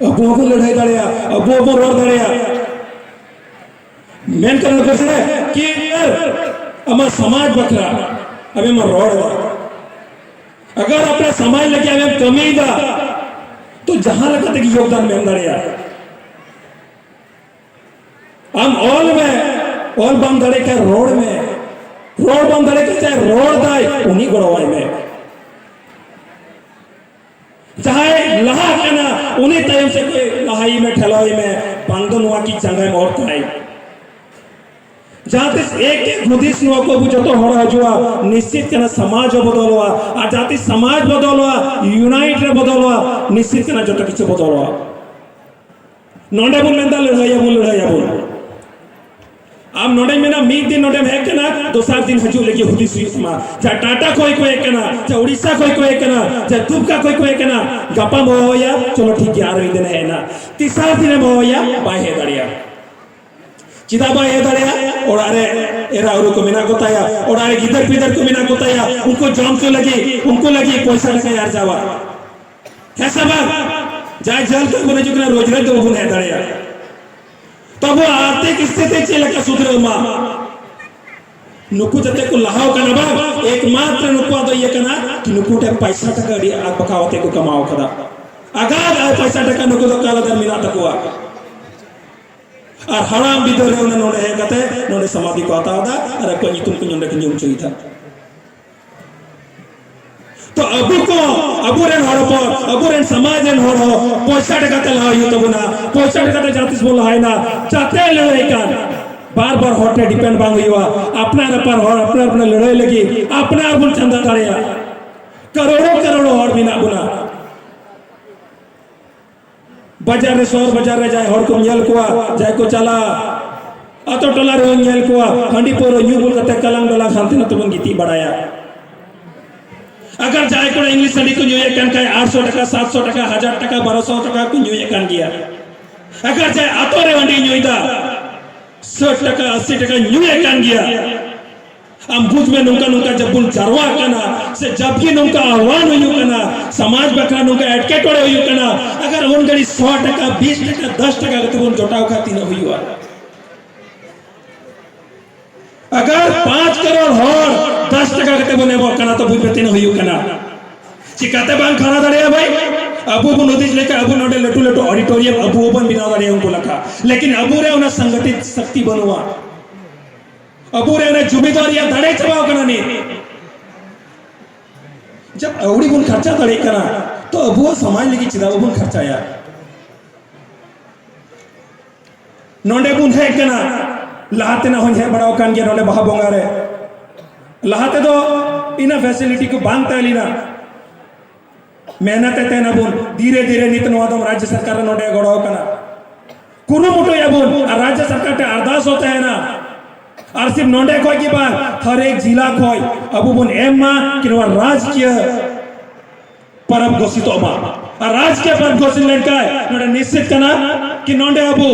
ᱟᱵᱚ ᱦᱚᱸᱵᱚᱱ ᱞᱟᱹᱲᱦᱟᱹᱭ ᱫᱟᱲᱮᱭᱟᱜᱼᱟ, ᱟᱵᱚ ᱦᱚᱸᱵᱚᱱ ᱨᱚᱲ ᱫᱟᱲᱮᱭᱟᱜᱼᱟ᱾ ᱢᱮᱱᱠᱷᱟᱱ ᱱᱚᱰᱮ ᱥᱮ ᱠᱤ ᱟᱢᱟᱜ ᱥᱚᱢᱟᱡᱽ ᱵᱟᱠᱷᱨᱟ ᱟᱢᱮᱢ ᱨᱚᱲ ᱮᱫᱟ, ᱟᱜᱟᱨ ᱟᱯᱱᱟ ᱥᱚᱢᱟᱡᱽ ᱞᱟᱹᱜᱤᱫ ᱟᱢᱮᱢ ᱠᱟᱹᱢᱤᱭᱮᱫᱟ, ᱛᱚ ᱡᱟᱦᱟᱸ ᱞᱮᱠᱟ ᱛᱮᱜᱮ ᱭᱳᱜᱽᱫᱟᱱ ᱮᱢ ᱫᱟᱲᱮᱭᱟᱜᱼᱟ᱾ ᱟᱢ ᱚᱞ ᱢᱮ, ᱚᱞ ᱵᱟᱢ ᱫᱟᱲᱮ ᱠᱷᱟᱱ ᱨᱚᱲ ᱢᱮ, ᱨᱚᱲ ᱵᱟᱢ ᱫᱟᱲᱮ ᱠᱷᱟᱱ ᱡᱟᱦᱟᱸᱭ ᱨᱚᱲ ᱫᱟᱭ ᱩᱱᱤ ᱜᱚᱲᱚᱣᱟᱭ ᱢᱮ᱾ ᱡᱟᱦᱟᱸᱭ ᱞᱟᱦᱟᱜ ᱠᱟᱱᱟ ᱩᱱᱤ ᱛᱟᱭᱚᱢ ᱥᱮᱫ ᱠᱷᱚᱱ ᱞᱟᱦᱟᱭᱮ ᱢᱮ, ᱴᱷᱮᱞᱟᱣᱮ ᱢᱮ, ᱵᱟᱝ ᱫᱚ ᱱᱚᱣᱟ ᱠᱤ ᱡᱟᱸᱜᱟᱭ ᱚᱨ ᱛᱟᱭ᱾ ᱡᱟᱦᱟᱸ ᱛᱤᱥ ᱮᱠ ᱮᱠ ᱦᱩᱫᱤᱥ ᱱᱚᱣᱟ ᱠᱚ ᱟᱵᱚ ᱡᱚᱛᱚ ᱦᱚᱲ ᱦᱤᱡᱩᱜᱼᱟ, ᱱᱤᱥᱪᱤᱛ ᱠᱟᱱᱟ ᱥᱚᱢᱟᱡᱽ ᱦᱚᱸ ᱵᱚᱫᱚᱞᱚᱜᱼᱟ᱾ ᱟᱨ ᱡᱟᱦᱟᱸ ᱛᱤᱥ ᱥᱚᱢᱟᱡᱽ ᱵᱚᱫᱚᱞᱚᱜᱼᱟ, ᱤᱭᱩᱱᱟᱭᱤᱴ ᱨᱮ ᱵᱚᱫᱚᱞᱚᱜᱼᱟ, ᱱᱤᱥᱪᱤᱛ ᱠᱟᱱᱟ ᱡᱚᱛᱚ ᱠᱤᱪᱷᱩ ᱵᱚᱫᱚᱞᱚᱜᱼᱟ᱾ ᱱᱚᱰᱮ ᱵᱚᱱ ᱢᱮᱱᱫᱟ ᱞᱟᱹᱲᱦᱟᱹᱭᱟᱵᱚᱱ, ᱞᱟᱹᱲᱦᱟᱹᱭᱟᱵᱚᱱ᱾ ᱟᱢ ᱱᱚᱰᱮᱧ ᱢᱮᱱᱟ, ᱢᱤᱫ ᱫᱤᱱ ᱱᱚᱰᱮᱢ ᱦᱮᱡ ᱠᱟᱱᱟ, ᱫᱚᱥᱟᱨ ᱫᱤᱱ ᱦᱤᱡᱩᱜ ᱞᱟᱹᱜᱤᱫ ᱦᱩᱫᱤᱥ ᱦᱩᱭᱩᱜ ᱛᱟᱢᱟ᱾ ᱡᱟ ᱴᱟᱴᱟ ᱠᱷᱚᱡ ᱠᱚ ᱦᱮᱡ ᱠᱟᱱᱟ, ᱡᱟ ᱩᱲᱤᱥᱥᱟ ᱠᱷᱚᱡ ᱠᱚ ᱦᱮᱡ ᱠᱟᱱᱟ, ᱡᱟ ᱫᱩᱢᱠᱟ ᱠᱷᱚᱡ ᱠᱚ ᱦᱮᱡ ᱠᱟᱱᱟ, ᱜᱟᱯᱟᱢ ᱦᱚᱦᱚᱣᱟᱭᱟ, ᱪᱚᱞᱚ ᱴᱷᱤᱠ ᱜᱮᱭᱟ, ᱟᱨ ᱢᱤᱫ ᱫᱤᱱᱮ ᱦᱮᱡ ᱮᱱᱟ᱾ ᱛᱮᱥᱟᱨ ᱫᱤᱱᱮᱢ ᱦᱚᱦᱚᱣᱟᱭᱟ, ᱵᱟᱭ ᱦᱮᱡ ᱫᱟᱲᱮᱭᱟᱜᱼᱟ᱾ ᱪᱮᱫᱟᱜ ᱵᱟᱭ ᱦᱮᱡ ᱫᱟᱲᱮᱭᱟᱜᱼᱟ? ᱚᱲᱟᱜ ᱨᱮ ᱮᱨᱟ ᱩᱨᱩ ᱠᱚ ᱢᱮᱱᱟᱜ ᱠᱚᱛᱟᱭᱟ, ᱚᱲᱟᱜ ᱨᱮ ᱜᱤᱫᱟᱹᱨ ᱯᱤᱫᱟᱹᱨ ᱠᱚ ᱢᱮᱱᱟᱜ ᱠᱚᱛᱟᱭᱟ, ᱩᱱᱠᱩ ᱡᱚᱢ ᱦᱚᱪᱚ ᱞᱟᱹᱜᱤᱫ, ᱩᱱᱠᱩ ᱞᱟᱹᱜᱤᱫ ᱯᱚᱭᱥᱟ ᱴᱟᱠᱟᱭ ᱟᱨᱡᱟᱣᱟ᱾ ᱦᱮᱸ ᱥᱮ ᱵᱟᱝ? ᱡᱟᱦᱟᱸᱭ ᱡᱮᱞ ᱠᱷᱚᱱ ᱵᱚᱱ ᱦᱤᱡᱩᱜ ᱠᱟᱱᱟ, ᱨᱳᱡᱽᱜᱟᱨ ᱫᱚ ᱵᱟᱵᱚᱱ ᱦᱮᱡ ᱫᱟᱲᱮᱭᱟᱜᱼᱟ᱾ ᱛᱚᱵᱩ ᱟᱨᱛᱷᱤᱠ ᱥᱛᱷᱤᱛᱤ ᱪᱮᱫ ᱞᱮᱠᱟ ᱥᱩᱫᱷᱨᱟᱹᱣ ᱢᱟ? ᱱᱩᱠᱩ ᱡᱟᱛᱮ ᱠᱚ ᱞᱟᱦᱟᱣ ᱠᱟᱱᱟ ᱵᱟᱝ, ᱮᱠᱢᱟᱛᱨᱚ ᱱᱩᱠᱩᱣᱟᱜ ᱫᱚ ᱤᱭᱟᱹ ᱠᱟᱱᱟ ᱠᱤ ᱱᱩᱠᱩ ᱴᱷᱮᱱ ᱯᱟᱭᱥᱟ ᱴᱟᱠᱟ ᱟᱹᱰᱤ ᱟᱸᱴ ᱵᱟᱠᱷᱟᱣ ᱠᱟᱛᱮ ᱠᱚ ᱠᱟᱢᱟᱣ ᱠᱟᱫᱟ᱾ ᱟᱜᱟᱫ ᱟᱨ ᱯᱟᱭᱥᱟ ᱴᱟᱠᱟ ᱱᱩᱠᱩ ᱫᱚ ᱠᱟᱞᱟᱫᱟᱨ ᱢᱮᱱᱟᱜ ᱛᱟᱠᱚᱣᱟ᱾ ᱟᱨ ᱦᱟᱲᱟᱢ ᱵᱤᱫᱟᱹᱞ ᱨᱮ ᱚᱱᱟ ᱱᱚᱰᱮ ᱦᱮᱡ ᱠᱟᱛᱮ ᱱᱚᱰᱮ ᱥᱚᱢᱟᱫᱷᱤ ᱠᱚ ᱦᱟᱛᱟᱣ ᱮᱫᱟ ᱟᱨ ᱟᱠᱚᱣᱟᱜ ᱧᱩᱛᱩᱢ ᱠᱚ ᱱᱚᱰᱮ ᱠᱚ ᱧᱩᱢ ᱦᱚᱪᱚᱭᱮᱫᱟ᱾ ᱛᱚ ᱟᱵᱚ ᱠᱚ, ᱟᱵᱚᱨᱮᱱ ᱦᱚᱲ ᱦᱚᱯᱚᱱ, ᱟᱵᱚᱨᱮᱱ ᱥᱚᱢᱟᱡᱽ ᱨᱮᱱ ᱦᱚᱲ ᱦᱚᱸ ᱯᱚᱭᱥᱟ ᱴᱟᱠᱟ ᱛᱮ ᱞᱟᱦᱟ ᱦᱩᱭᱩᱜ ᱛᱟᱵᱚᱱᱟ᱾ ᱯᱚᱭᱥᱟ ᱴᱟᱠᱟ ᱛᱮ ᱡᱟᱦᱟᱸ ᱛᱤᱥ ᱵᱚᱱ ᱞᱟᱦᱟᱭᱮᱱᱟ, ᱡᱟᱛᱮ ᱞᱟᱹᱲᱦᱟᱹᱭ ᱠᱟᱱ ᱵᱟᱨ ᱵᱟᱨ ᱦᱚᱲ ᱴᱷᱮᱱ ᱰᱤᱯᱮᱱᱰ ᱵᱟᱝ ᱦᱩᱭᱩᱜᱼᱟ᱾ ᱟᱯᱱᱟᱨ ᱟᱯᱱᱟᱨ ᱦᱚᱲ ᱟᱯᱱᱟᱨ ᱟᱯᱱᱟᱨ ᱞᱟᱹᱲᱦᱟᱹᱭ ᱞᱟᱹᱜᱤᱫ ᱟᱯᱱᱟᱨ ᱵᱚᱱ ᱪᱟᱸᱫᱟ ᱫᱟᱲᱮᱭᱟᱜᱼᱟ᱾ ᱠᱟᱨᱳᱲᱚ ᱠᱟᱨᱳᱲᱚ ᱦᱚᱲ ᱢᱮᱱᱟᱜ ᱵᱚᱱᱟ᱾ ᱵᱟᱡᱟᱨ ᱨᱮ, ᱥᱚᱦᱚᱨ ᱵᱟᱡᱟᱨ ᱨᱮ ᱡᱟᱦᱟᱸᱭ ᱦᱚᱲ ᱠᱚᱢ ᱧᱮᱞ ᱠᱚᱣᱟ, ᱡᱟᱦᱟᱸᱭ ᱠᱚ ᱪᱟᱞᱟᱜᱼᱟ, ᱟᱛᱳ ᱴᱚᱞᱟ ᱨᱮᱦᱚᱸ ᱧᱮᱞ ᱠᱚᱣᱟ, ᱦᱟᱺᱰᱤ ᱯᱟᱹᱣᱨᱟᱹ ᱧᱩ ᱵᱩᱞ ᱠᱟᱛᱮ ᱠᱟᱞᱟᱝ ᱰᱚᱞᱟᱝ ᱦᱟᱱᱛᱮ ᱱᱟᱛᱮ ᱵᱚᱱ ᱜᱤᱛᱤᱡ ᱵᱟᱲᱟᱭᱟ᱾ ᱟᱜᱟᱨ ᱡᱟᱦᱟᱸᱭ ᱠᱚᱲᱟ ᱤᱝᱞᱤᱥ ᱦᱟᱺᱰᱤ ᱠᱚ ᱧᱩᱭᱮᱫ ᱠᱟᱱ ᱠᱷᱟᱡ, ᱟᱴᱥᱚ ᱴᱟᱠᱟ, ᱥᱟᱛᱥᱚ ᱴᱟᱠᱟ, ᱦᱟᱡᱟᱨ ᱴᱟᱠᱟ, ᱵᱟᱨᱚᱥᱚ ᱴᱟᱠᱟ ᱠᱚ ᱧᱩᱭᱮᱫ ᱠᱟᱱ ᱜᱮᱭᱟ᱾ ᱟᱜᱟᱨ ᱡᱟᱦᱟᱸᱭ ᱟᱛᱳ ᱨᱮ ᱦᱟᱺᱰᱤ ᱧᱩᱭᱮᱫᱟ, ᱥᱟᱴ ᱴᱟᱠᱟ, ᱟᱥᱤ ᱴᱟᱠᱟ ᱧᱩᱭᱮᱫ ᱠᱟᱱ ᱜᱮᱭᱟ, ᱟᱢ ᱵᱩᱡᱽ ᱢᱮ, ᱱᱚᱝᱠᱟ ᱱᱚᱝᱠᱟ ᱡᱟᱵ ᱵᱚᱱ ᱡᱟᱨᱣᱟᱜ ᱠᱟᱱᱟ, ᱥᱮ ᱡᱟᱵ ᱜᱮ ᱱᱚᱝᱠᱟ ᱟᱦᱣᱟᱱ ᱦᱩᱭᱩᱜ ᱠᱟᱱᱟ, ᱥᱚᱢᱟᱡᱽ ᱵᱟᱠᱷᱨᱟ ᱱᱚᱝᱠᱟ ᱮᱴᱠᱮᱴᱚᱬᱮ ᱦᱩᱭᱩᱜ ᱠᱟᱱᱟ, ᱟᱜᱟᱨ ᱩᱱ ᱜᱷᱟᱹᱲᱤᱡ ᱥᱚ ᱴᱟᱠᱟ, ᱵᱤᱥ ᱴᱟᱠᱟ, ᱫᱚᱥ ᱴᱟᱠᱟ ᱠᱟᱛᱮ ᱵᱚᱱ ᱡᱚᱴᱟᱣ ᱠᱷᱟᱱ ᱛᱤᱱᱟᱹᱜ ᱦᱩᱭᱩᱜᱼᱟ? ᱟᱜᱟᱨ ᱯᱟᱸᱪ ᱠᱟᱨᱳᱲ ᱦᱚᱲ ᱫᱚᱥ ᱴᱟᱠᱟ ᱠᱟᱛᱮ ᱵᱚᱱ ᱮᱢᱚᱜ ᱠᱟᱱᱟ, ᱛᱚ ᱵᱩᱡᱽ ᱢᱮ ᱛᱤᱱᱟᱹᱜ ᱦᱩᱭᱩᱜ ᱠᱟᱱᱟ᱾ ᱪᱤᱠᱟᱛᱮ ᱵᱟᱝ ᱠᱷᱟᱲᱟ ᱫᱟᱲᱮᱭᱟᱜᱼᱟ ᱵᱷᱟᱭ? ᱟᱵᱚ ᱵᱚᱱ ᱦᱩᱫᱤᱥ ᱞᱮᱠᱷᱟᱱ ᱟᱵᱚ ᱱᱚᱰᱮ ᱞᱟᱹᱴᱩ ᱞᱟᱹᱴᱩ ᱚᱰᱤᱴᱳᱨᱤᱭᱟᱢ ᱟᱵᱚ ᱦᱚᱸᱵᱚᱱ ᱵᱮᱱᱟᱣ ᱫᱟᱲᱮᱭᱟᱜᱼᱟ ᱩᱱᱠᱩ ᱞᱮᱠᱟ, ᱞᱮᱠᱤᱱ ᱟᱵᱚ ᱨᱮ ᱚᱱᱟ ᱥᱚᱝᱜᱚᱴᱷᱤᱛ ᱥᱚᱠᱛᱤ ᱵᱟᱹᱱᱩᱜᱼᱟ᱾ ᱟᱵᱚ ᱨᱮ ᱚᱱᱟ ᱡᱩᱢᱤᱫᱟᱨ ᱨᱮᱭᱟᱜ ᱫᱟᱲᱮ ᱪᱟᱵᱟᱣ ᱠᱟᱱᱟ ᱱᱤᱛ᱾ ᱡᱟᱵ ᱟᱹᱣᱲᱤ ᱵᱚᱱ ᱠᱷᱟᱨᱪᱟ ᱫᱟᱲᱮᱭᱟᱜ ᱠᱟᱱᱟ, ᱛᱚ ᱟᱵᱚᱣᱟᱜ ᱥᱚᱢᱟᱡᱽ ᱞᱟᱹᱜᱤᱫ ᱪᱮᱫᱟᱜ ᱵᱟᱵᱚᱱ ᱠᱷᱟᱨᱪᱟᱭᱟ? ᱱᱚᱰᱮ ᱵᱚᱱ ᱦᱮᱡ ᱠᱟᱱᱟ, ᱞᱟᱦᱟ ᱛᱮᱱᱟᱜ ᱦᱚᱧ ᱦᱮᱡ ᱵᱟᱲᱟ ᱟᱠᱟᱱ ᱜᱮᱭᱟ ᱱᱚᱰᱮ ᱵᱟᱦᱟ ᱵᱚᱸᱜᱟ ᱨᱮ᱾ ᱞᱟᱦᱟ ᱛᱮᱫᱚ ᱤᱱᱟᱹ ᱯᱷᱮᱥᱤᱞᱤᱴᱤ ᱠᱚ ᱵᱟᱝ ᱛᱟᱦᱮᱸ ᱞᱮᱱᱟ᱾ ᱢᱮᱦᱱᱚᱛ ᱮ ᱛᱟᱦᱮᱱᱟᱵᱚᱱ, ᱫᱷᱤᱨᱮ ᱫᱷᱤᱨᱮ ᱱᱤᱛ ᱱᱚᱣᱟ ᱫᱚ ᱨᱟᱡᱽᱡᱚ ᱥᱚᱨᱠᱟᱨ ᱨᱮ ᱱᱚᱰᱮ ᱜᱚᱲᱚ ᱠᱟᱱᱟ᱾ ᱠᱩᱨᱩᱢᱩᱴᱩᱭᱟᱵᱚᱱ ᱟᱨ ᱨᱟᱡᱽᱡᱚ ᱥᱚᱨᱠᱟᱨ ᱴᱷᱮᱱ ᱟᱨᱫᱟᱥ ᱦᱚᱸ ᱛᱟᱦᱮᱱᱟ᱾ ᱟᱨ ᱥᱤᱨᱯ ᱱᱚᱰᱮ ᱠᱷᱚᱡ ᱜᱮ ᱵᱟᱝ, ᱦᱟᱨ ᱮᱠ ᱡᱤᱞᱟ ᱠᱷᱚᱡ ᱟᱵᱚ ᱵᱚᱱ ᱮᱢ ᱢᱟ ᱠᱤ ᱱᱚᱣᱟ ᱨᱟᱡᱽᱠᱤᱭᱟᱹ ᱯᱚᱨᱚᱵᱽ ᱜᱷᱳᱥᱤᱛᱚᱜ ᱢᱟ᱾ ᱟᱨ ᱨᱟᱡᱽᱠᱤᱭᱟᱹ ᱯᱚᱨᱚᱵᱽ ᱜᱷᱳᱥᱤᱛ ᱞᱮᱱᱠᱷᱟᱡ ᱱᱚᱰᱮ ᱱᱤᱥᱪᱤᱛ ᱠᱟᱱᱟ ᱠᱤ ᱱᱚᱰᱮ ᱟᱵᱚ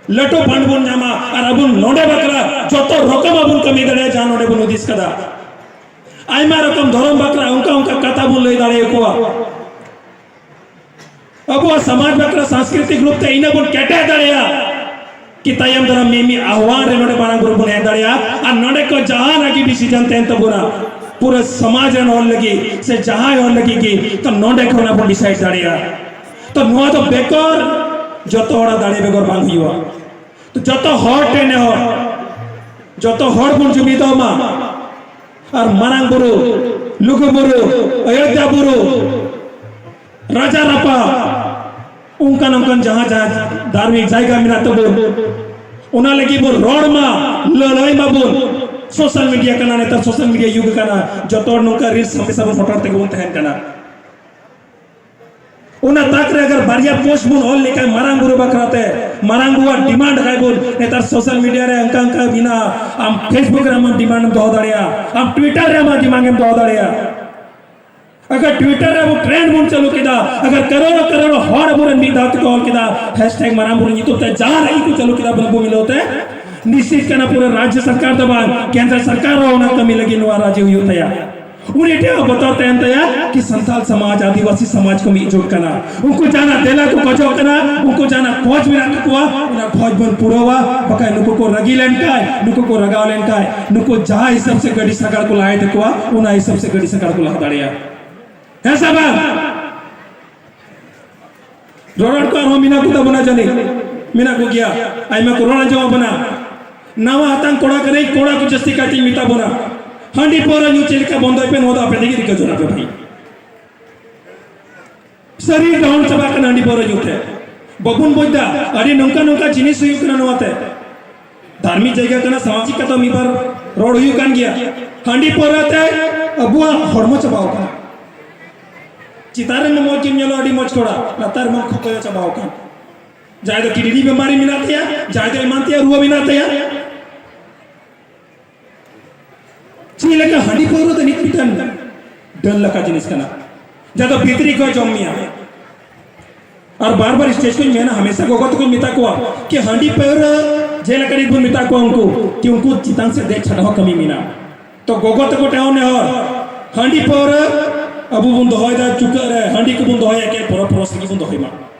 ᱞᱟᱹᱴᱩ ᱯᱷᱟᱱᱰ ᱵᱚᱱ ᱧᱟᱢᱟ ᱟᱨ ᱟᱵᱚ ᱱᱚᱰᱮ ᱵᱟᱠᱷᱨᱟ ᱡᱚᱛᱚ ᱨᱚᱠᱚᱢ ᱟᱵᱚᱱ ᱠᱟᱹᱢᱤ ᱫᱟᱲᱮᱭᱟᱜᱼᱟ, ᱡᱟᱦᱟᱸ ᱱᱚᱰᱮ ᱵᱚᱱ ᱦᱩᱫᱤᱥ ᱠᱟᱫᱟ᱾ ᱟᱭᱢᱟ ᱨᱚᱠᱚᱢ ᱫᱷᱚᱨᱚᱢ ᱵᱟᱠᱷᱨᱟ ᱚᱱᱠᱟ ᱚᱱᱠᱟ ᱠᱟᱛᱷᱟ ᱵᱚᱱ ᱞᱟᱹᱭ ᱫᱟᱲᱮᱭᱟᱠᱚᱣᱟ᱾ ᱟᱵᱚᱣᱟᱜ ᱥᱚᱢᱟᱡᱽ ᱵᱟᱠᱷᱨᱟ ᱥᱟᱝᱥᱠᱨᱤᱛᱤᱠ ᱨᱩᱯ ᱛᱮ ᱤᱱᱟᱹ ᱵᱚᱱ ᱠᱮᱴᱮᱡ ᱫᱟᱲᱮᱭᱟᱜᱼᱟ᱾ ᱛᱟᱭᱚᱢ ᱫᱟᱨᱟᱢ ᱢᱤᱫ ᱢᱤᱫ ᱟᱦᱣᱟᱱ ᱨᱮ ᱱᱚᱰᱮ ᱢᱟᱨᱟᱝ ᱵᱩᱨᱩ ᱵᱚᱱ ᱦᱮᱡ ᱫᱟᱲᱮᱭᱟᱜᱼᱟ᱾ ᱟᱨ ᱱᱚᱰᱮ ᱠᱚ ᱡᱟᱦᱟᱱᱟᱜ ᱜᱮ ᱰᱤᱥᱤᱡᱚᱱ ᱛᱟᱦᱮᱱ ᱛᱟᱵᱚᱱᱟ, ᱯᱩᱨᱟᱹ ᱥᱚᱢᱟᱡᱽ ᱨᱮᱱ ᱦᱚᱲ ᱞᱟᱹᱜᱤᱫ ᱥᱮ ᱡᱟᱦᱟᱸᱭ ᱦᱚᱲ ᱞᱟᱹᱜᱤᱫ ᱜᱮ, ᱛᱚ ᱱᱚᱰᱮ ᱠᱷᱚᱱᱟᱜ ᱵᱚᱱ ᱰᱤᱥᱟᱭᱤᱰ ᱫᱟᱲᱮᱭᱟᱜᱼᱟ᱾ ᱛᱚ ᱱᱚᱣᱟ ᱫᱚ ᱵᱮᱜᱚᱨ, ᱡᱚᱛᱚ ᱦᱚᱲᱟᱜ ᱫᱟᱲᱮ ᱵᱮᱜᱚᱨ ᱵᱟᱝ ᱦᱩᱭᱩᱜᱼᱟ᱾ ᱛᱚ ᱡᱚᱛᱚ ᱦᱚᱲ ᱴᱷᱮᱱ ᱱᱮᱦᱚᱨ, ᱡᱚᱛᱚ ᱦᱚᱲ ᱵᱚᱱ ᱡᱩᱢᱤᱫᱚᱜ ᱢᱟ᱾ ᱟᱨ ᱢᱟᱨᱟᱝ ᱵᱩᱨᱩ, ᱞᱩᱜᱩ ᱵᱩᱨᱩ, ᱚᱭᱳᱫᱽᱫᱷᱟ ᱵᱩᱨᱩ, ᱨᱟᱡᱟ ᱨᱟᱯᱟ, ᱚᱱᱠᱟᱱ ᱚᱱᱠᱟᱱ ᱡᱟᱦᱟᱸ ᱡᱟᱦᱟᱸ ᱫᱷᱟᱨᱢᱤᱠ ᱡᱟᱭᱜᱟ ᱢᱮᱱᱟᱜ ᱛᱟᱵᱚᱱ, ᱚᱱᱟ ᱞᱟᱹᱜᱤᱫ ᱵᱚᱱ ᱨᱚᱲ ᱢᱟ, ᱞᱟᱹᱲᱦᱟᱹᱭ ᱢᱟᱵᱚᱱ᱾ ᱥᱳᱥᱟᱞ ᱢᱤᱰᱤᱭᱟ ᱠᱟᱱᱟ ᱱᱮᱛᱟᱨ, ᱥᱳᱥᱟᱞ ᱢᱤᱰᱤᱭᱟ ᱭᱩᱜᱽ ᱠᱟᱱᱟ, ᱡᱚᱛᱚ ᱦᱚᱲ ᱱᱚᱝᱠᱟ ᱨᱤᱞᱥ ᱦᱟᱢᱮᱥᱟ ᱵᱚᱱ ᱯᱷᱚᱴᱚᱨ ᱛᱮᱜᱮ ᱵᱚᱱ ᱛᱟᱦᱮᱱ ᱠᱟᱱᱟ᱾ ᱚᱱᱟ ᱛᱟᱠ ᱨᱮ ᱟᱜᱟᱨ ᱵᱟᱨᱭᱟ ᱯᱳᱥᱴ ᱵᱚᱱ ᱚᱞ ᱞᱮᱠᱷᱟᱱ ᱢᱟᱨᱟᱝ ᱵᱩᱨᱩ ᱵᱟᱠᱷᱨᱟ ᱛᱮ, ᱢᱟᱨᱟᱝ ᱵᱩᱨᱩᱣᱟᱜ ᱰᱤᱢᱟᱱᱰ ᱠᱷᱟᱡ ᱵᱚᱱ, ᱱᱮᱛᱟᱨ ᱥᱳᱥᱟᱞ ᱢᱤᱰᱤᱭᱟ ᱨᱮ ᱚᱱᱠᱟ ᱚᱱᱠᱟ ᱢᱮᱱᱟᱜᱼᱟ, ᱟᱢ ᱯᱷᱮᱥᱵᱩᱠ ᱨᱮ ᱟᱢᱟᱜ ᱰᱤᱢᱟᱱᱰ ᱮᱢ ᱫᱚᱦᱚ ᱫᱟᱲᱮᱭᱟᱜᱼᱟ, ᱟᱢ ᱴᱩᱭᱴᱟᱨ ᱨᱮ ᱟᱢᱟᱜ ᱰᱤᱢᱟᱱᱰ ᱮᱢ ᱫᱚᱦᱚ ᱫᱟᱲᱮᱭᱟᱜᱼᱟ᱾ ᱟᱜᱟᱨ ᱴᱩᱭᱴᱟᱨ ᱨᱮ ᱟᱵᱚ ᱴᱨᱮᱱᱰ ᱵᱚᱱ ᱪᱟᱹᱞᱩ ᱠᱮᱫᱟ, ᱟᱜᱟᱨ ᱠᱟᱨᱳᱲ ᱠᱟᱨᱳᱲ ᱦᱚᱲ ᱟᱵᱚᱨᱮᱱ ᱢᱤᱫ ᱫᱷᱟᱣ ᱛᱮᱠᱚ ᱚᱞ ᱠᱮᱫᱟ, ᱦᱮᱥᱴᱮᱜ ᱢᱟᱨᱟᱝ ᱵᱩᱨᱩ ᱧᱩᱛᱩᱢ ᱛᱮ ᱡᱟᱦᱟᱸ ᱨᱮ ᱜᱮᱠᱚ ᱪᱟᱹᱞᱩ ᱠᱮᱫᱟ ᱵᱚᱱ ᱟᱵᱚ ᱢᱤᱞᱟᱹᱣ ᱛᱮ, ᱱᱤᱥᱪᱤᱛ ᱠᱟᱱᱟ ᱯᱩᱨᱟᱹ ᱨᱟᱡᱽᱭᱚ ᱥᱚᱨᱠᱟᱨ ᱫᱚ ᱵᱟᱝ, ᱠᱮᱱᱫᱨᱚ ᱥᱚᱨᱠᱟᱨ ᱦᱚᱸ ᱚᱱᱟ ᱠᱟᱹᱢᱤ ᱞᱟᱹᱜᱤᱫ ᱱᱚᱣᱟ ᱨᱟᱡᱽᱭᱚ ᱦᱩᱭᱩᱜ ᱛᱟᱭᱟ᱾ ᱩᱱᱤ ᱴᱷᱮᱱ ᱦᱚᱸ ᱵᱚᱛᱚᱨ ᱛᱟᱦᱮᱱ ᱛᱟᱭᱟ ᱠᱤ ᱥᱟᱱᱛᱟᱞ ᱥᱚᱢᱟᱡᱽ, ᱟᱹᱫᱤᱵᱟᱹᱥᱤ ᱥᱚᱢᱟᱡᱽ ᱠᱚ ᱢᱤᱫ ᱡᱳᱴ ᱠᱟᱱᱟ, ᱩᱱᱠᱩ ᱡᱟᱦᱟᱱᱟᱜ ᱫᱮᱞᱟ ᱠᱚ ᱠᱷᱚᱡᱚᱜ ᱠᱟᱱᱟ, ᱩᱱᱠᱩ ᱡᱟᱦᱟᱱᱟᱜ ᱠᱷᱚᱡᱽ ᱢᱮᱱᱟᱜ ᱛᱟᱠᱚᱣᱟ, ᱚᱱᱟ ᱠᱷᱚᱡᱽ ᱵᱚᱱ ᱯᱩᱨᱟᱹᱣᱟ᱾ ᱵᱟᱠᱷᱟᱡ ᱱᱩᱠᱩ ᱠᱚ ᱨᱟᱹᱜᱤ ᱞᱮᱱᱠᱷᱟᱡ, ᱱᱩᱠᱩ ᱠᱚ ᱨᱟᱜᱟᱣ ᱞᱮᱱᱠᱷᱟᱡ, ᱱᱩᱠᱩ ᱡᱟᱦᱟᱸ ᱦᱤᱥᱟᱹᱵ ᱥᱮ ᱜᱟᱹᱰᱤ ᱥᱟᱜᱟᱲ ᱠᱚ ᱞᱟᱦᱟᱭ ᱛᱟᱠᱚᱣᱟ, ᱚᱱᱟ ᱦᱤᱥᱟᱹᱵ ᱥᱮ ᱜᱟᱹᱰᱤ ᱥᱟᱜᱟᱲ ᱠᱚ ᱞᱟᱦᱟ ᱫᱟᱲᱮᱭᱟᱜᱼᱟ᱾ ᱦᱮᱸ ᱥᱮ ᱵᱟᱝ? ᱨᱚᱨᱚᱲ ᱠᱚ ᱟᱨᱦᱚᱸ ᱢᱮᱱᱟᱜ ᱠᱚ ᱛᱟᱵᱚᱱᱟ ᱡᱟᱹᱱᱤᱡ, ᱢᱮᱱᱟᱜ ᱠᱚᱜᱮᱭᱟ᱾ ᱟᱭᱢᱟ ᱠᱚ ᱨᱚᱲ ᱟᱸᱡᱚᱢ ᱟᱵᱚᱱᱟ, ᱱᱟᱣᱟ ᱦᱟᱛᱟᱝ ᱠᱚᱲᱟ ᱠᱟᱹᱱᱟᱹᱧ, ᱠᱚᱲᱟ ᱠᱚ ᱡᱟᱹᱥᱛᱤ ᱠᱟᱭᱛᱮᱧ ᱢᱮᱛᱟ ᱵᱚᱱᱟ, ᱦᱟᱺᱰᱤ ᱯᱟᱹᱣᱨᱟᱹ ᱧᱩ ᱪᱮᱫ ᱞᱮᱠᱟ ᱵᱚᱱᱫᱚᱭ ᱯᱮ, ᱱᱚᱣᱟ ᱫᱚ ᱟᱯᱮ ᱛᱮᱜᱮ ᱨᱤᱠᱟᱹ ᱡᱚᱱᱟ ᱯᱮ ᱵᱷᱟᱹᱭ᱾ ᱥᱟᱹᱨᱤ ᱰᱟᱣᱩᱱ ᱪᱟᱵᱟᱜ ᱠᱟᱱᱟ ᱦᱟᱺᱰᱤ ᱯᱟᱹᱣᱨᱟᱹ ᱧᱩ ᱛᱮ᱾ ᱵᱟᱵᱚᱱ ᱵᱩᱡᱽ ᱫᱟ, ᱟᱹᱰᱤ ᱱᱚᱝᱠᱟ ᱱᱚᱝᱠᱟ ᱡᱤᱱᱤᱥ ᱦᱩᱭᱩᱜ ᱠᱟᱱᱟ ᱱᱚᱣᱟ ᱛᱮ᱾ ᱫᱷᱟᱨᱢᱤᱠ ᱡᱟᱭᱜᱟ ᱠᱟᱱᱟ, ᱥᱟᱢᱟᱡᱤᱠ ᱠᱟᱛᱷᱟ ᱢᱤᱫ ᱵᱟᱨ ᱨᱚᱲ ᱦᱩᱭᱩᱜ ᱠᱟᱱ ᱜᱮᱭᱟ᱾ ᱦᱟᱺᱰᱤ ᱯᱟᱹᱣᱨᱟᱹ ᱛᱮ ᱟᱵᱚᱣᱟᱜ ᱦᱚᱲᱢᱚ ᱪᱟᱵᱟᱣ ᱠᱟᱱᱟ᱾ ᱪᱮᱛᱟᱱ ᱨᱮ ᱢᱚᱡᱽ ᱜᱮᱢ ᱧᱮᱞᱚᱜᱼᱟ, ᱟᱹᱰᱤ ᱢᱚᱡᱽ ᱠᱚᱲᱟ, ᱞᱟᱛᱟᱨ ᱨᱮᱢᱟ ᱠᱷᱚᱛᱚᱭ ᱪᱟᱵᱟᱣ ᱠᱟᱱ᱾ ᱡᱟᱦᱟᱸᱭ ᱫᱚ ᱠᱤᱰᱱᱤ ᱵᱮᱢᱟᱨᱤ ᱢᱮᱱᱟᱜ ᱛᱟᱭᱟ, ᱡᱟᱦᱟᱸᱭ ᱫᱚ ᱮᱢᱟᱱ ᱛᱮᱭᱟᱜ ᱨᱩᱣᱟᱹ ᱢᱮᱱᱟᱜ ᱛᱟᱭᱟ᱾ ᱪᱮᱫ ᱞᱮᱠᱟ ᱦᱟᱺᱰᱤ ᱯᱟᱹᱣᱨᱟᱹ ᱫᱚ ᱱᱤᱛ ᱢᱤᱫᱴᱟᱝ ᱰᱟᱹᱱ ᱞᱮᱠᱟ ᱡᱤᱱᱤᱥ ᱠᱟᱱᱟ, ᱡᱟᱦᱟᱸ ᱫᱚ ᱵᱷᱤᱛᱨᱤ ᱠᱷᱚᱱ ᱡᱚᱢ ᱢᱮᱭᱟ᱾ ᱟᱨ ᱵᱟᱨ ᱵᱟᱨ ᱥᱴᱮᱡ ᱠᱷᱚᱱ ᱢᱮᱱᱟ, ᱦᱟᱢᱮᱥᱟ ᱜᱚᱜᱚ ᱛᱟᱠᱚᱧ ᱢᱮᱛᱟ ᱠᱚᱣᱟ ᱠᱤ ᱦᱟᱺᱰᱤ ᱯᱟᱹᱣᱨᱟᱹ ᱡᱮ ᱞᱮᱠᱟ ᱱᱤᱛ ᱵᱚᱱ ᱢᱮᱛᱟ ᱠᱚᱣᱟ ᱩᱱᱠᱩ, ᱠᱤ ᱩᱱᱠᱩ ᱪᱮᱛᱟᱱ ᱥᱮᱫ ᱫᱮᱡ ᱪᱷᱟᱰᱟᱣ ᱦᱚᱸ ᱠᱟᱹᱢᱤ ᱢᱮᱱᱟᱜᱼᱟ᱾ ᱛᱚ ᱜᱚᱜᱚ ᱛᱟᱠᱚ ᱴᱷᱮᱱ ᱦᱚᱸ ᱱᱮᱦᱚᱨ, ᱦᱟᱺᱰᱤ ᱯᱟᱹᱣᱨᱟᱹ ᱟᱵᱚ ᱵᱚᱱ ᱫᱚᱦᱚᱭᱮᱫᱟ ᱪᱩᱠᱟᱹᱜ ᱨᱮ, ᱦᱟᱺᱰᱤ ᱠᱚᱵᱚᱱ ᱫᱚᱦᱚᱭᱟ ᱮᱠᱮᱱ ᱯᱚᱨᱚᱵᱽ ᱯᱚᱨᱚᱵᱽ ᱨᱮᱜᱮ ᱵᱚᱱ ᱫᱚᱦᱚᱭ ᱢᱟ᱾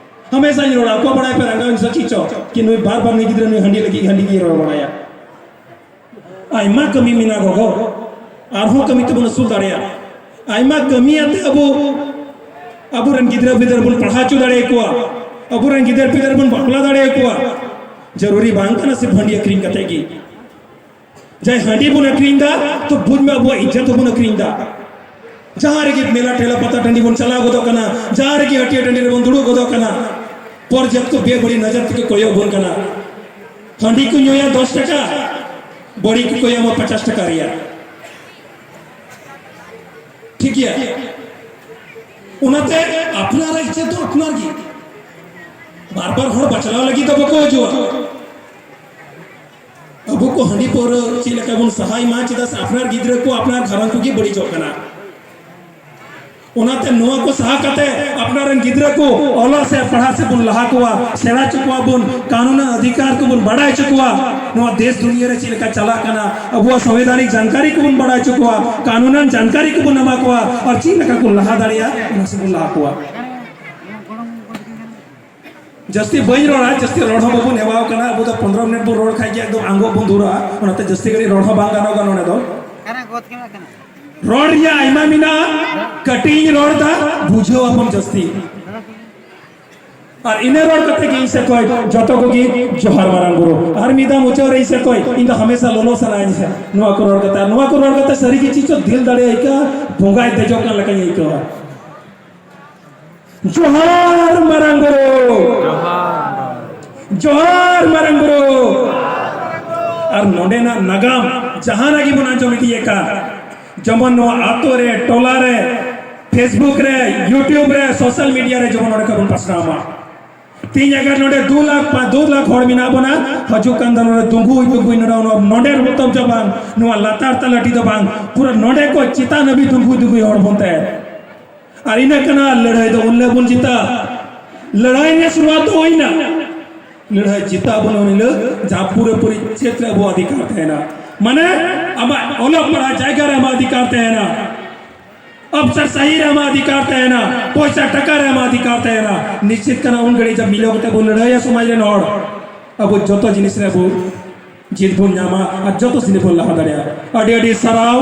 ᱦᱟᱢᱮᱥᱟᱧ ᱨᱚᱲᱟ, ᱚᱠᱚᱭ ᱵᱟᱲᱟᱭ ᱯᱮ ᱨᱟᱸᱜᱟᱣ ᱤᱧ ᱥᱮ ᱪᱮᱫ ᱪᱚ, ᱠᱤ ᱱᱩᱭ ᱵᱟᱨ ᱵᱟᱨ ᱱᱩᱭ ᱜᱤᱫᱽᱨᱟᱹ ᱱᱩᱭ ᱦᱟᱺᱰᱤ ᱞᱟᱹᱜᱤᱫ ᱦᱟᱺᱰᱤ ᱜᱮᱭ ᱨᱚᱲ ᱵᱟᱲᱟᱭᱟ᱾ ᱟᱭᱢᱟ ᱠᱟᱹᱢᱤ ᱢᱮᱱᱟᱜᱼᱟ ᱜᱚᱜᱚ, ᱟᱨᱦᱚᱸ ᱠᱟᱹᱢᱤ ᱛᱮᱵᱚᱱ ᱟᱹᱥᱩᱞ ᱫᱟᱲᱮᱭᱟᱜᱼᱟ᱾ ᱟᱭᱢᱟ ᱠᱟᱹᱢᱤ ᱟᱛᱮ ᱟᱵᱚ ᱟᱵᱚᱨᱮᱱ ᱜᱤᱫᱽᱨᱟᱹ ᱯᱤᱫᱽᱨᱟᱹ ᱵᱚᱱ ᱯᱟᱲᱦᱟᱣ ᱦᱚᱪᱚ ᱫᱟᱲᱮᱭᱟᱠᱚᱣᱟ, ᱟᱵᱚᱨᱮᱱ ᱜᱤᱫᱟᱹᱨ ᱯᱤᱫᱟᱹᱨ ᱵᱚᱱ ᱵᱟᱯᱞᱟ ᱫᱟᱲᱮᱭᱟᱠᱚᱣᱟ᱾ ᱡᱟᱹᱨᱩᱨᱤ ᱵᱟᱝ ᱠᱟᱱᱟ ᱥᱤᱨᱯ ᱦᱟᱺᱰᱤ ᱟᱹᱠᱷᱨᱤᱧ ᱠᱟᱛᱮ ᱜᱮ᱾ ᱡᱟᱦᱟᱸᱭ ᱦᱟᱺᱰᱤ ᱵᱚᱱ ᱟᱹᱠᱷᱨᱤᱧ ᱫᱟ, ᱛᱚ ᱵᱩᱡᱽ ᱢᱮ ᱟᱵᱚᱣᱟᱜ ᱤᱡᱽᱡᱚᱛ ᱦᱚᱸᱵᱚᱱ ᱟᱹᱠᱷᱨᱤᱧ ᱫᱟ᱾ ᱡᱟᱦᱟᱸ ᱨᱮᱜᱮ ᱢᱮᱞᱟ ᱴᱷᱮᱞᱟ ᱯᱟᱛᱟ ᱴᱟᱺᱰᱤ ᱵᱚᱱ ᱪᱟᱞᱟᱣ ᱜᱚᱫᱚᱜ ᱠᱟᱱᱟ, ᱡᱟᱦᱟᱸ ᱨᱮᱜᱮ ᱦᱟᱹᱴᱤᱭᱟᱹ ᱴᱟᱺᱰᱤ ᱨᱮᱵᱚᱱ ᱫᱩᱲᱩᱵ ᱜᱚᱫᱚᱜ ᱠᱟᱱᱟ, ᱯᱚᱨᱡᱟᱯᱛᱚ ᱵᱮᱵᱟᱹᱲᱤᱡ ᱱᱚᱡᱚᱨ ᱛᱮᱠᱚ ᱠᱚᱭᱚᱜ ᱵᱚᱱ ᱠᱟᱱᱟ᱾ ᱦᱟᱺᱰᱤ ᱠᱚ ᱧᱩᱭᱟ ᱫᱚᱥ ᱴᱟᱠᱟ, ᱵᱟᱹᱲᱤ ᱠᱚ ᱠᱚᱭᱚᱜ ᱟᱢᱟ ᱯᱚᱪᱟᱥ ᱴᱟᱠᱟ ᱨᱮᱭᱟᱜ᱾ ᱴᱷᱤᱠ ᱜᱮᱭᱟ? ᱚᱱᱟᱛᱮ ᱟᱯᱱᱟᱨᱟᱜ ᱤᱪᱪᱷᱟᱹ ᱫᱚ ᱟᱯᱱᱟᱨ ᱜᱮ᱾ ᱵᱟᱨ ᱵᱟᱨ ᱦᱚᱲ ᱵᱟᱪᱞᱟᱣ ᱞᱟᱹᱜᱤᱫ ᱫᱚ ᱵᱟᱠᱚ ᱦᱤᱡᱩᱜᱼᱟ᱾ ᱟᱵᱚ ᱠᱚ ᱦᱟᱺᱰᱤ ᱯᱟᱹᱣᱨᱟᱹ ᱪᱮᱫ ᱞᱮᱠᱟ ᱵᱚᱱ ᱥᱟᱦᱟᱭ ᱢᱟ, ᱪᱮᱫᱟᱜ ᱥᱮ ᱟᱯᱱᱟᱨ ᱜᱤᱫᱽᱨᱟᱹ ᱠᱚ, ᱟᱯᱱᱟᱨ ᱜᱷᱟᱨᱚᱸᱡᱽ ᱠᱚᱜᱮ ᱵᱟᱹᱲᱤᱡᱚᱜ ᱠᱟᱱᱟ᱾ ᱚᱱᱟᱛᱮ ᱱᱚᱣᱟ ᱠᱚ ᱥᱟᱦᱟ ᱠᱟᱛᱮ ᱟᱯᱱᱟᱨ ᱨᱮᱱ ᱜᱤᱫᱽᱨᱟᱹ ᱠᱚ ᱚᱞᱚᱜ ᱥᱮ ᱯᱟᱲᱦᱟᱜ ᱥᱮᱫ ᱵᱚᱱ ᱞᱟᱦᱟ ᱠᱚᱣᱟ, ᱥᱮᱬᱟ ᱦᱚᱪᱚ ᱠᱚᱣᱟ ᱵᱚᱱ, ᱠᱟᱹᱱᱩᱱᱟᱱ ᱚᱫᱷᱤᱠᱟᱨ ᱠᱚᱵᱚᱱ ᱵᱟᱲᱟᱭ ᱦᱚᱪᱚ ᱠᱚᱣᱟ, ᱱᱚᱣᱟ ᱫᱮᱥ ᱫᱩᱱᱤᱭᱟᱹ ᱨᱮ ᱪᱮᱫ ᱞᱮᱠᱟ ᱪᱟᱞᱟᱜ ᱠᱟᱱᱟ, ᱟᱵᱚᱣᱟᱜ ᱥᱚᱝᱵᱤᱫᱷᱟᱱᱤᱠ ᱡᱟᱱᱠᱟᱨᱤ ᱠᱚᱵᱚᱱ ᱵᱟᱲᱟᱭ ᱦᱚᱪᱚ ᱠᱚᱣᱟ, ᱠᱟᱹᱱᱩᱱᱟᱱ ᱡᱟᱱᱠᱟᱨᱤ ᱠᱚᱵᱚᱱ ᱮᱢᱟ ᱠᱚᱣᱟ, ᱟᱨ ᱪᱮᱫ ᱞᱮᱠᱟ ᱠᱚ ᱞᱟᱦᱟ ᱫᱟᱲᱮᱭᱟᱜᱼᱟ, ᱚᱱᱟ ᱥᱮᱫ ᱵᱚᱱ ᱞᱟᱦᱟ ᱠᱚᱣᱟ᱾ ᱡᱟᱹᱥᱛᱤ ᱵᱟᱹᱧ ᱨᱚᱲᱟ, ᱡᱟᱹᱥᱛᱤ ᱨᱚᱲ ᱦᱚᱸ ᱵᱟᱵᱚᱱ ᱦᱮᱣᱟᱣ ᱠᱟᱱᱟ᱾ ᱟᱵᱚ ᱫᱚ ᱯᱚᱱᱫᱽᱨᱚ ᱢᱤᱱᱤᱴ ᱵᱚᱱ ᱨᱚᱲ ᱠᱷᱟᱡ ᱜᱮ ᱮᱠᱫᱚᱢ ᱟᱸᱜᱚᱜ ᱵᱚᱱ ᱫᱷᱩᱨᱟᱹᱜᱼᱟ, ᱚᱱᱟᱛᱮ ᱡᱟᱹᱥᱛᱤ ᱜᱷᱟᱹᱲᱤᱡ ᱨᱚᱲ ᱦᱚᱸ ᱵᱟᱝ ᱜᱟᱱᱚᱜᱼᱟ ᱱᱚᱰᱮ ᱫᱚ᱾ ᱠᱟᱱᱟ, ᱜᱚᱫ ᱜᱮ ᱢᱮᱱᱟᱜ ᱠᱟᱱᱟ᱾ ᱨᱚᱲ ᱨᱮᱭᱟᱜ ᱟᱭᱢᱟ ᱢᱮᱱᱟᱜᱼᱟ, ᱠᱟᱹᱴᱤᱡ ᱤᱧ ᱨᱚᱲ ᱫᱟ, ᱵᱩᱡᱷᱟᱹᱣ ᱟᱵᱚᱱ ᱡᱟᱹᱥᱛᱤ᱾ ᱟᱨ ᱤᱱᱟᱹ ᱨᱚᱲ ᱠᱟᱛᱮ ᱜᱮ ᱤᱧ ᱥᱮᱫ ᱠᱷᱚᱡ ᱡᱚᱛᱚ ᱠᱚᱜᱮ ᱡᱚᱦᱟᱨ ᱢᱟᱨᱟᱝ ᱵᱩᱨᱩ᱾ ᱟᱨ ᱢᱤᱫ ᱫᱷᱟᱣ ᱢᱩᱪᱟᱹᱫ ᱨᱮ ᱤᱧ ᱥᱮᱫ ᱠᱷᱚᱡ ᱤᱧ ᱫᱚ ᱦᱟᱢᱮᱥᱟ ᱞᱚᱞᱚ ᱥᱟᱱᱟᱧᱟ ᱱᱚᱣᱟ ᱠᱚ ᱨᱚᱲ ᱠᱟᱛᱮ, ᱟᱨ ᱱᱚᱣᱟ ᱠᱚ ᱨᱚᱲ ᱠᱟᱛᱮ ᱥᱟᱹᱨᱤ ᱜᱮ ᱪᱮᱫ ᱪᱚ ᱫᱤᱞ ᱫᱟᱲᱮ ᱟᱹᱭᱠᱟᱹᱜᱼᱟ, ᱵᱚᱸᱜᱟᱭ ᱫᱮᱡᱚᱜ ᱠᱟᱱ ᱞᱮᱠᱟᱧ ᱟᱹᱭᱠᱟᱹᱣᱟ᱾ ᱡᱚᱦᱟᱨ ᱢᱟᱨᱟᱝ ᱵᱩᱨᱩ᱾ ᱡᱚᱦᱟᱨ ᱢᱟᱨᱟᱝ ᱵᱩᱨᱩ᱾ ᱟᱨ ᱱᱚᱰᱮᱱᱟᱜ ᱱᱟᱜᱟᱢ ᱡᱟᱦᱟᱱᱟᱜ ᱜᱮᱵᱚᱱ ᱟᱸᱡᱚᱢ ᱤᱫᱤᱭᱮᱫ ᱠᱟᱱ, ᱡᱮᱢᱚᱱ ᱱᱚᱣᱟ ᱟᱛᱳ ᱨᱮ, ᱴᱚᱞᱟ ᱨᱮ, Facebook ᱨᱮ, YouTube ᱨᱮ, social media ᱨᱮ ᱡᱮᱢᱚᱱ ᱱᱚᱰᱮ ᱠᱷᱚᱱ ᱵᱚᱱ ᱯᱟᱥᱱᱟᱣ ᱢᱟ᱾ ᱛᱮᱦᱮᱧ ᱟᱜᱟᱨ ᱱᱚᱰᱮ ᱫᱩ ᱞᱟᱠᱷ, ᱯᱟ-, ᱫᱩ ᱞᱟᱠᱷ ᱦᱚᱲ ᱢᱮᱱᱟᱜ ᱵᱚᱱᱟ, ᱦᱤᱡᱩᱜ ᱠᱟᱱ ᱫᱚ ᱱᱚᱰᱮ ᱫᱩᱸᱜᱩᱭ ᱫᱩᱸᱜᱩᱭ, ᱱᱚᱰᱮ, ᱱᱚᱰᱮ ᱢᱚᱛᱞᱚᱵ ᱫᱚ ᱵᱟᱝ, ᱱᱚᱣᱟ ᱞᱟᱛᱟᱨ ᱛᱟᱞᱟᱴᱤ ᱫᱚ ᱵᱟᱝ, ᱯᱩᱨᱟᱹ ᱱᱚᱰᱮ ᱠᱚ ᱪᱮᱛᱟᱱ ᱦᱟᱹᱵᱤᱡ ᱫᱩᱸᱜᱩᱭ ᱫᱩᱸᱜᱩᱭ ᱦᱚᱲ ᱵᱚᱱ ᱛᱟᱦᱮᱸ᱾ ᱟᱨ ᱤᱱᱟᱹ ᱠᱟᱱᱟ ᱞᱟᱹᱲᱦᱟᱹᱭ ᱫᱚ, ᱩᱱ ᱦᱤᱞᱳᱜ ᱵᱚᱱ ᱡᱤᱛᱟ᱾ ᱞᱟᱹᱲᱦᱟᱹᱭ ᱨᱮᱭᱟᱜ ᱥᱩᱨᱩᱣᱟᱛ ᱫᱚ ᱦᱩᱭᱱᱟ, ᱞᱟᱹᱲᱦᱟᱹᱭ ᱡᱤᱛᱟ ᱵᱚᱱ ᱩᱱ ᱦᱤᱞᱳᱜ, ᱡᱟᱦᱟᱸ ᱯᱩᱨᱟᱹ ᱯᱩᱨᱤ ᱪᱮᱫ ᱨᱮ ᱟᱵᱚᱣᱟᱜ ᱚᱫᱷᱤᱠᱟᱨ ᱛᱟᱦᱮᱱᱟ, ᱢᱟᱱᱮ ᱟᱢᱟᱜ ᱚᱞᱚᱜ ᱯᱟᱲᱦᱟᱜ ᱡᱟᱭᱜᱟ ᱨᱮ ᱟᱢᱟᱜ ᱚᱫᱷᱤᱠᱟᱨ ᱛᱟᱦᱮᱱᱟ᱾ ᱚᱯᱷᱥᱟᱨ ᱥᱟᱦᱤ ᱨᱮ ᱟᱢᱟᱜ ᱚᱫᱷᱤᱠᱟᱨ ᱛᱟᱦᱮᱱᱟ, ᱯᱚᱭᱥᱟ ᱴᱟᱠᱟ ᱨᱮ ᱟᱢᱟᱜ ᱚᱫᱷᱤᱠᱟᱨ ᱛᱟᱦᱮᱱᱟ᱾ ᱱᱤᱥᱪᱤᱛ ᱠᱟᱱᱟ ᱩᱱ ᱜᱷᱟᱹᱲᱤᱡ ᱡᱟᱵ ᱢᱤᱞᱟᱹᱣ ᱠᱟᱛᱮ ᱵᱚᱱ ᱞᱟᱹᱲᱦᱟᱹᱭᱟ ᱥᱚᱢᱟᱡᱽ ᱨᱮᱱ ᱦᱚᱲ, ᱟᱵᱚ ᱡᱚᱛᱚ ᱡᱤᱱᱤᱥ ᱨᱮ ᱟᱵᱚ ᱡᱤᱛ ᱵᱚᱱ ᱧᱟᱢᱟ ᱟᱨ ᱡᱚᱛᱚ ᱥᱤᱱᱤ ᱵᱚᱱ ᱞᱟᱦᱟ ᱫᱟᱲᱮᱭᱟᱜᱼᱟ᱾ ᱟᱹᱰᱤ ᱟᱹᱰᱤ ᱥᱟᱨᱦᱟᱣ᱾